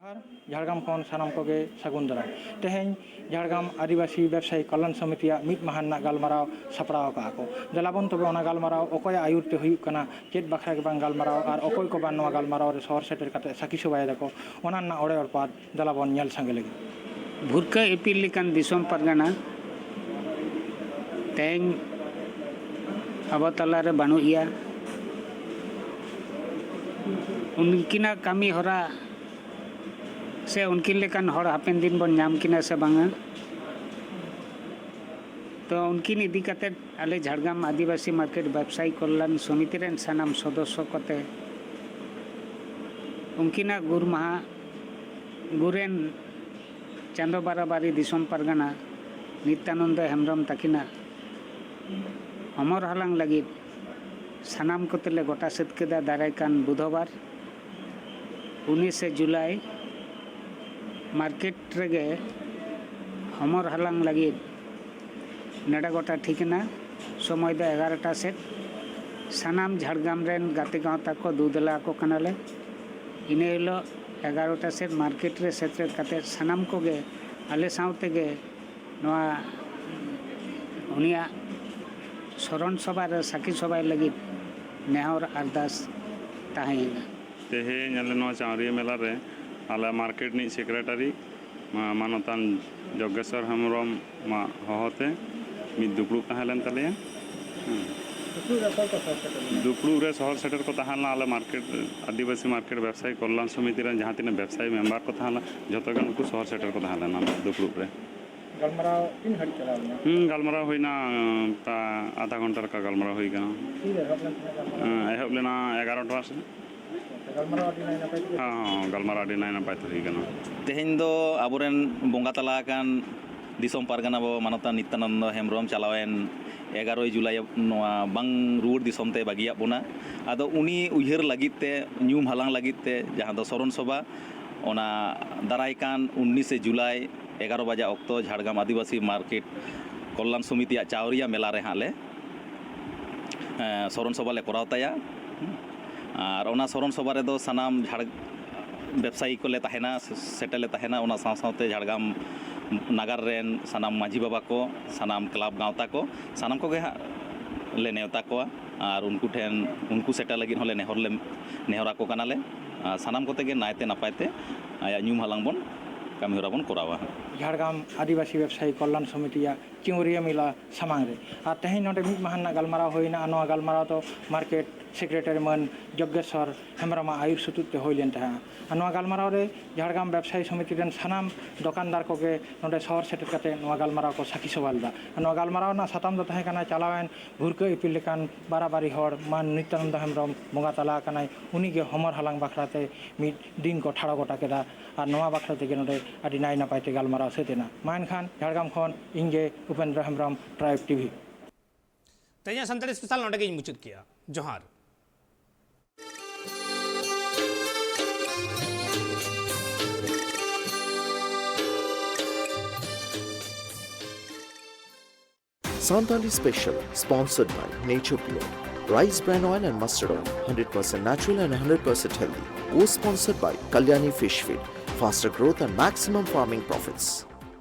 ᱡᱚᱦᱟᱨ, ᱡᱷᱟᱲᱜᱨᱟᱢ ᱠᱷᱚᱱ ᱥᱟᱱᱟᱢ ᱠᱚᱜᱮ ᱥᱟᱹᱜᱩᱱ ᱫᱟᱨᱟᱢ᱾ ᱛᱮᱦᱮᱧ ᱡᱷᱟᱲᱜᱨᱟᱢ ᱟᱹᱫᱤᱵᱟᱹᱥᱤ ᱵᱮᱵᱽᱥᱟᱭᱤ ᱠᱚᱞᱞᱟᱱ ᱥᱚᱢᱤᱛᱤᱭᱟᱜ ᱢᱤᱫ ᱢᱟᱦᱟ ᱨᱮᱱᱟᱜ ᱜᱟᱞᱢᱟᱨᱟᱣ ᱥᱟᱯᱲᱟᱣ ᱟᱠᱟᱫᱼᱟ ᱠᱚ᱾ ᱫᱮᱞᱟᱵᱚᱱ ᱛᱚᱵᱮ ᱚᱱᱟ ᱜᱟᱞᱢᱟᱨᱟᱣ ᱚᱠᱚᱭᱟᱜ ᱟᱹᱭᱩᱨ ᱛᱮ ᱦᱩᱭᱩᱜ ᱠᱟᱱᱟ, ᱪᱮᱫ ᱵᱟᱠᱷᱨᱟ ᱜᱮ ᱵᱟᱝ ᱜᱟᱞᱢᱟᱨᱟᱣ ᱟᱨ ᱚᱠᱚᱭ ᱠᱚ ᱵᱟᱝ ᱱᱚᱣᱟ ᱜᱟᱞᱢᱟᱨᱟᱣ ᱨᱮ ᱥᱚᱦᱚᱨ ᱥᱮᱴᱮᱨ ᱠᱟᱛᱮ ᱥᱟᱹᱠᱷᱤ ᱥᱚᱵᱷᱟᱭ ᱫᱟᱠᱚ, ᱚᱱᱟ ᱨᱮᱱᱟᱜ ᱚᱲᱮ ᱚᱲᱯᱟᱛ ᱫᱮᱞᱟᱵᱚᱱ ᱧᱮᱞ ᱥᱟᱸᱜᱮ ᱞᱮᱜᱮ᱾ ᱵᱷᱩᱨᱠᱟᱹ ᱤᱯᱤᱞ ᱞᱮᱠᱟᱱ ᱫᱤᱥᱚᱢ ᱯᱟᱨᱜᱟᱱᱟ ᱛᱮᱦᱮᱧ ᱟᱵᱚ ᱛᱟᱞᱟᱨᱮ ᱵᱟᱹᱱᱩᱜ ᱮᱭᱟ᱾ ᱩᱱᱠᱤᱱᱟᱜ ᱠᱟᱹᱢᱤ ᱦᱚᱨᱟ ᱥᱮ ᱩᱱᱠᱤᱱ ᱞᱮᱠᱟᱱ ᱦᱚᱲ ᱦᱟᱯᱮᱱ ᱫᱤᱱ ᱵᱚᱱ ᱧᱟᱢ ᱠᱤᱱᱟ ᱥᱮ ᱵᱟᱝᱟ? ᱛᱚ ᱩᱱᱠᱤᱱ ᱤᱫᱤ ᱠᱟᱛᱮᱫ ᱟᱞᱮ ᱡᱷᱟᱲᱜᱨᱟᱢ ᱟᱹᱫᱤᱵᱟᱹᱥᱤ ᱢᱟᱨᱠᱮᱴ ᱵᱮᱵᱽᱥᱟᱭᱤ ᱠᱚᱞᱞᱟᱱ ᱥᱚᱢᱤᱛᱤ ᱨᱮᱱ ᱥᱟᱱᱟᱢ ᱥᱚᱫᱚᱥᱥᱚ ᱠᱚᱛᱮ ᱩᱱᱠᱤᱱᱟᱜ ᱜᱩᱨ ᱢᱟᱦᱟ, ᱜᱩᱨᱮᱱ ᱪᱟᱸᱫᱚ ᱵᱟᱨᱟᱵᱟᱨᱤ ᱫᱤᱥᱚᱢ ᱯᱟᱨᱜᱟᱱᱟ ᱱᱤᱛᱭᱟᱱᱚᱱᱫᱚ ᱦᱮᱢᱵᱨᱚᱢ ᱛᱟᱹᱠᱤᱱᱟᱜ ᱦᱚᱢᱚᱨ ᱦᱟᱞᱟᱝ ᱞᱟᱹᱜᱤᱫ ᱥᱟᱱᱟᱢ ᱠᱚᱛᱮ ᱞᱮ ᱜᱚᱴᱟ ᱥᱟᱹᱛ ᱠᱮᱫᱟ᱾ ᱫᱟᱨᱟᱭ ᱠᱟᱱ ᱵᱩᱫᱷᱚᱵᱟᱨ ᱩᱱᱤᱥᱮ ᱡᱩᱞᱟᱭ ᱢᱟᱨᱠᱮᱴ ᱨᱮᱜᱮ ᱦᱚᱢᱚᱨ ᱦᱟᱞᱟᱝ ᱞᱟᱹᱜᱤᱫ ᱱᱮᱰᱟ ᱜᱚᱴᱟ ᱴᱷᱤᱠ ᱮᱱᱟ᱾ ᱥᱚᱢᱚᱭ ᱫᱚ ᱮᱜᱟᱨᱚᱴᱟ ᱥᱮᱫ᱾ ᱥᱟᱱᱟᱢ ᱡᱷᱟᱲᱜᱨᱟᱢ ᱨᱮᱱ ᱜᱟᱛᱮ ᱜᱟᱶᱛᱟ ᱠᱚ ᱫᱩ ᱫᱮᱞᱟ ᱟᱠᱚ ᱠᱟᱱᱟᱞᱮ᱾ ᱤᱱᱟᱹ ᱦᱤᱞᱳᱜ ᱮᱜᱟᱨᱚᱴᱟ ᱥᱮᱫ ᱢᱟᱨᱠᱮᱴ ᱨᱮ ᱥᱮᱴᱮᱨ ᱠᱟᱛᱮ ᱥᱟᱱᱟᱢ ᱠᱚᱜᱮ ᱟᱞᱮ ᱥᱟᱶ ᱛᱮᱜᱮ ᱱᱚᱣᱟ ᱩᱱᱤᱭᱟᱜ ᱥᱚᱨᱚᱱ ᱥᱚᱵᱷᱟ ᱨᱮ ᱥᱟᱹᱠᱷᱤ ᱥᱚᱵᱷᱟᱭ ᱞᱟᱹᱜᱤᱫ ᱱᱮᱦᱚᱨ ᱟᱨᱫᱟᱥ ᱛᱟᱦᱮᱸᱭᱮᱱᱟ᱾ ᱛᱮᱦᱮᱧ ᱟᱞᱮ ᱱᱚᱣᱟ ᱪᱟᱣᱨᱤᱭᱟᱹ ᱢᱮᱞᱟ ᱨᱮ ᱟᱞᱮ ᱢᱟᱨᱠᱮᱴ ᱨᱤᱱᱤᱡ ᱥᱮᱠᱨᱮᱴᱟᱨᱤ ᱢᱟ-, ᱢᱟᱱᱚᱛᱟᱱ ᱡᱚᱜᱽᱜᱮᱥᱣᱚᱨ ᱦᱮᱢᱵᱨᱚᱢ ᱢᱟ ᱦᱚᱦᱚᱛᱮ ᱢᱤᱫ ᱫᱩᱯᱲᱩᱵ ᱛᱟᱦᱮᱸ ᱞᱮᱱ ᱛᱟᱞᱮᱭᱟ᱾ ᱦᱮᱸ᱾ ᱫᱩᱯᱲᱩᱵ ᱨᱮ ᱥᱚᱦᱚᱨ ᱥᱮᱴᱮᱨ ᱠᱚ ᱛᱟᱦᱮᱸ ᱞᱮᱱᱟ ᱟᱞᱮ ᱢᱟᱨᱠᱮᱴ, ᱟᱹᱫᱤᱵᱟᱹᱥᱤ ᱢᱟᱨᱠᱮᱴ ᱵᱮᱵᱽᱥᱟᱭᱤ ᱠᱚᱞᱞᱟᱱ ᱥᱚᱢᱤᱛᱤ ᱨᱮᱱ ᱡᱟᱦᱟᱸ ᱛᱤᱱᱟᱹᱜ ᱵᱮᱵᱽᱥᱟᱭᱤ ᱢᱮᱢᱵᱟᱨ ᱠᱚ ᱛᱟᱦᱮᱸ ᱞᱮᱱᱟ, ᱡᱷᱚᱛᱚ ᱜᱮ ᱩᱱᱠᱩ ᱥᱚᱦᱚᱨ ᱥᱮᱴᱮᱨ ᱠᱚ ᱛᱟᱦᱮᱸ ᱞᱮᱱᱟ ᱫᱩᱯᱲᱩᱵ ᱨᱮ᱾ ᱜᱟᱞᱢᱟᱨᱟᱣ ᱛᱤᱱ ᱜᱷᱟᱹᱲᱤᱡ ᱪᱟᱞᱟᱣ ᱞᱮᱱᱟ? ᱦᱩᱸ, ᱜᱟᱞᱢᱟᱨᱟᱣ ᱦᱩᱭᱱᱟ, ᱯᱨᱟᱭ ᱟᱫᱷᱟ ᱜᱷᱚᱱᱴᱟ ᱞᱮᱠᱟ ᱜᱟᱞᱢᱟᱨᱟᱣ ᱦᱩᱭ ᱠᱟᱱᱟ᱾ ᱛᱤᱨᱮ ᱮᱦᱚᱵ ᱞᱮᱱ ᱛᱟᱦᱮᱸᱫ ᱜᱟᱞᱢᱟᱨᱟᱣ? ᱦᱮᱸ, ᱮᱦᱚᱵ ᱞᱮᱱᱟ ᱮᱜᱟᱨᱚᱴᱟ ᱥᱮᱫ᱾ ᱜᱟᱞᱢᱟᱨᱟᱣ ᱟᱹᱰᱤ ᱱᱟᱭ ᱱᱟᱯᱟᱭ ᱛᱮᱜᱮ? ᱦᱮᱸ, ᱦᱮᱸ, ᱜᱟᱞᱢᱟᱨᱟᱣ ᱟᱹᱰᱤ ᱱᱟᱭ ᱱᱟᱯᱟᱭ ᱛᱮ ᱦᱩᱭ ᱠᱟᱱᱟ᱾ ᱛᱮᱦᱮᱧ ᱫᱚ ᱟᱵᱚᱨᱮᱱ ᱵᱚᱸᱜᱟ ᱛᱟᱞᱟ ᱟᱠᱟᱱ ᱫᱤᱥᱚᱢ ᱯᱟᱨᱜᱟᱱᱟ ᱵᱟᱵᱟ ᱢᱟᱱᱚᱛᱟᱱ ᱱᱤᱛᱭᱟᱱᱚᱱᱫᱚ ᱦᱮᱢᱵᱨᱚᱢ ᱪᱟᱞᱟᱣᱮᱱ ᱮᱜᱟᱨᱚᱭ ᱡᱩᱞᱟᱭ ᱱᱚᱣᱟ ᱵᱟᱝ ᱨᱩᱣᱟᱹᱲ ᱫᱤᱥᱚᱢ ᱛᱮ ᱵᱟᱹᱜᱤᱭᱟᱫ ᱵᱚᱱᱟ᱾ ᱟᱫᱚ ᱩᱱᱤ ᱩᱭᱦᱟᱹᱨ ᱞᱟᱹᱜᱤᱫ ᱛᱮ, ᱧᱩᱢ ᱦᱟᱞᱟᱝ ᱞᱟᱹᱜᱤᱫ ᱛᱮ, ᱡᱟᱦᱟᱸ ᱫᱚ ᱥᱚᱨᱚᱱ ᱥᱚᱵᱷᱟ, ᱚᱱᱟ ᱫᱟᱨᱟᱭ ᱠᱟᱱ ᱩᱱᱱᱤᱥᱮ ᱡᱩᱞᱟᱭ ᱮᱜᱟᱨᱚ ᱵᱟᱡᱟ ᱚᱠᱛᱚ ᱡᱷᱟᱲᱜᱨᱟᱢ ᱟᱹᱫᱤᱵᱟᱹᱥᱤ ᱢᱟᱨᱠᱮᱴ ᱠᱚᱞᱞᱟᱱ ᱥᱚᱢᱤᱛᱤᱭᱟᱜ ᱪᱟᱣᱨᱤᱭᱟ ᱢᱮᱞᱟ ᱨᱮ ᱦᱟᱸᱜ ᱞᱮ, ᱮᱸ, ᱥᱚᱨᱚᱱ ᱥᱚᱵᱷᱟ ᱞᱮ ᱠᱚᱨᱟᱣ ᱛᱟᱭᱟ᱾ ᱟᱨ ᱚᱱᱟ ᱥᱚᱨᱚᱱ ᱥᱚᱵᱷᱟ ᱨᱮᱫᱚ ᱥᱟᱱᱟᱢ ᱡᱷᱟᱲ-, ᱵᱮᱵᱽᱥᱟᱭᱤ ᱠᱚᱞᱮ ᱛᱟᱦᱮᱱᱟ, ᱥᱮ-, ᱥᱮᱴᱮᱨ ᱞᱮ ᱛᱟᱦᱮᱱᱟ᱾ ᱚᱱᱟ ᱥᱟᱶ ᱥᱟᱶᱛᱮ ᱡᱷᱟᱲᱜᱨᱟᱢ ᱱᱟᱜᱟᱨ ᱨᱮᱱ ᱥᱟᱱᱟᱢ ᱢᱟᱹᱡᱷᱤ ᱵᱟᱵᱟ ᱠᱚ, ᱥᱟᱱᱟᱢ ᱠᱞᱟᱵᱽ ᱜᱟᱶᱛᱟ ᱠᱚ, ᱥᱟᱱᱟᱢ ᱠᱚᱜᱮ ᱦᱟᱸᱜ ᱞᱮ ᱱᱮᱣᱛᱟ ᱠᱚᱣᱟ᱾ ᱟᱨ ᱩᱱᱠᱩ ᱴᱷᱮᱱ, ᱩᱱᱠᱩ ᱥᱮᱴᱮᱨ ᱞᱟᱹᱜᱤᱫ ᱦᱚᱸᱞᱮ ᱱᱮᱦᱚᱨ ᱞᱮ, ᱱᱮᱦᱚᱨ ᱟᱠᱚ ᱠᱟᱱᱟᱞᱮ᱾ ᱟᱨ ᱥᱟᱱᱟᱢ ᱠᱚᱛᱮ ᱜᱮ ᱱᱟᱭᱛᱮ ᱱᱟᱯᱟᱭ ᱛᱮ ᱟᱭᱟᱜ ᱧᱩᱢ ᱦᱟᱞᱟᱝ ᱵᱚᱱ, ᱠᱟᱹᱢᱤ ᱦᱚᱨᱟ ᱵᱚᱱ ᱠᱚᱨᱟᱣᱟ᱾ ᱡᱷᱟᱲᱜᱨᱟᱢ ᱟᱹᱫᱤᱵᱟᱹᱥᱤ ᱵᱮᱵᱽᱥᱟᱭᱤ ᱠᱚᱞᱞᱟᱱ ᱥᱚᱢᱤᱛᱤᱭᱟᱜ ᱪᱤᱣᱨᱤᱭᱟᱹ ᱢᱮᱞᱟ ᱥᱟᱢᱟᱝ ᱨᱮ᱾ ᱟᱨ ᱛᱮᱦᱮᱧ ᱱᱚᱰᱮ ᱢᱤᱫ ᱢᱟᱦᱟ ᱨᱮᱱᱟᱜ ᱜᱟᱞᱢᱟᱨᱟᱣ ᱦᱩᱭᱱᱟ᱾ ᱟᱨ ᱱᱚᱣᱟ ᱜᱟᱞᱢᱟᱨᱟᱣ ᱫᱚ ᱢᱟᱨᱠᱮᱴ ᱥᱮᱠᱨᱮᱴᱟᱨᱤ ᱢᱟᱹᱱ ᱡᱚᱜᱽᱜᱮᱥᱣᱚᱨ ᱦᱮᱢᱵᱨᱚᱢᱟᱜ ᱟᱹᱭᱩᱨ ᱥᱩᱛᱩᱜ ᱛᱮ ᱦᱩᱭ ᱞᱮᱱ ᱛᱟᱦᱮᱸᱫᱼᱟ᱾ ᱟᱨ ᱱᱚᱣᱟ ᱜᱟᱞᱢᱟᱨᱟᱣ ᱨᱮ ᱡᱷᱟᱲᱜᱨᱟᱢ ᱵᱮᱵᱽᱥᱟᱭᱤ ᱥᱚᱢᱤᱛᱤ ᱨᱮᱱ ᱥᱟᱱᱟᱢ ᱫᱚᱠᱟᱱᱫᱟᱨ ᱠᱚᱜᱮ ᱱᱚᱰᱮ ᱥᱚᱦᱚᱨ ᱥᱮᱴᱮᱨ ᱠᱟᱛᱮ ᱱᱚᱣᱟ ᱜᱟᱞᱢᱟᱨᱟᱣ ᱠᱚ ᱥᱟᱹᱠᱷᱤ ᱥᱚᱵᱷᱟ ᱞᱮᱫᱟ᱾ ᱟᱨ ᱱᱚᱣᱟ ᱜᱟᱞᱢᱟᱨᱟᱣ ᱨᱮᱱᱟᱜ ᱥᱟᱛᱟᱢ ᱫᱚ ᱛᱟᱦᱮᱸ ᱠᱟᱱᱟ ᱪᱟᱞᱟᱣᱮᱱ ᱵᱷᱩᱨᱠᱟᱹ ᱤᱯᱤᱞ ᱞᱮᱠᱟᱱ ᱵᱟᱨᱟᱵᱟᱨᱤ ᱦᱚᱲ ᱢᱟᱱ ᱱᱤᱛᱭᱟᱱᱚᱱᱫᱚ ᱦᱮᱢᱵᱨᱚᱢ ᱵᱚᱸᱜᱟ ᱛᱟᱞᱟ ᱟᱠᱟᱱᱟᱭ, ᱩᱱᱤᱜᱮ ᱦᱚᱢᱚᱨ ᱦᱟᱞᱟᱝ ᱵᱟᱠᱷᱨᱟ ᱛᱮ ᱢᱤᱫ ᱫᱤᱱ ᱠᱚ ᱴᱷᱟᱲᱚ ᱜᱚᱴᱟ ᱠᱮᱫᱟ᱾ ᱟᱨ ᱱᱚᱣᱟ ᱵᱟᱠᱷᱨᱟ ᱛᱮᱜᱮ ᱱᱚᱰᱮ ᱟᱹᱰᱤ ᱱᱟᱭ ᱱᱟᱯᱟᱭ ᱛᱮ ᱜᱟᱞᱢᱟᱨᱟᱣ ᱥᱟᱹᱛ ᱮᱱᱟ᱾ ᱢᱟ ᱮᱱᱠᱷᱟᱱ ᱡᱷᱟᱲᱜᱨᱟᱢ ᱠᱷᱚᱱ ᱤᱧ ᱜᱮ ᱩᱯᱮᱱᱫᱨᱚ ᱦᱮᱢᱵᱨᱚᱢ, ᱴᱨᱟᱭᱤᱵᱽ ᱴᱤᱵᱷᱤ᱾ ᱛᱮᱦᱮᱧᱟᱜ ᱥᱟᱱᱛᱟᱲᱤ ᱥᱯᱮᱥᱟᱞ ᱱᱚᱰᱮ ᱜᱤᱧ ᱢᱩᱪᱟᱹᱫ ᱠᱮᱜᱼᱟ᱾ ᱡᱚᱦᱟᱨ᱾ Santali Special, sponsored by Nature Pure, Rice Bran Oil and Mustard Oil, hundred percent natural and hundred percent healthy. Co-sponsored by Kalyani Fish Feed, faster growth and maximum farming profits.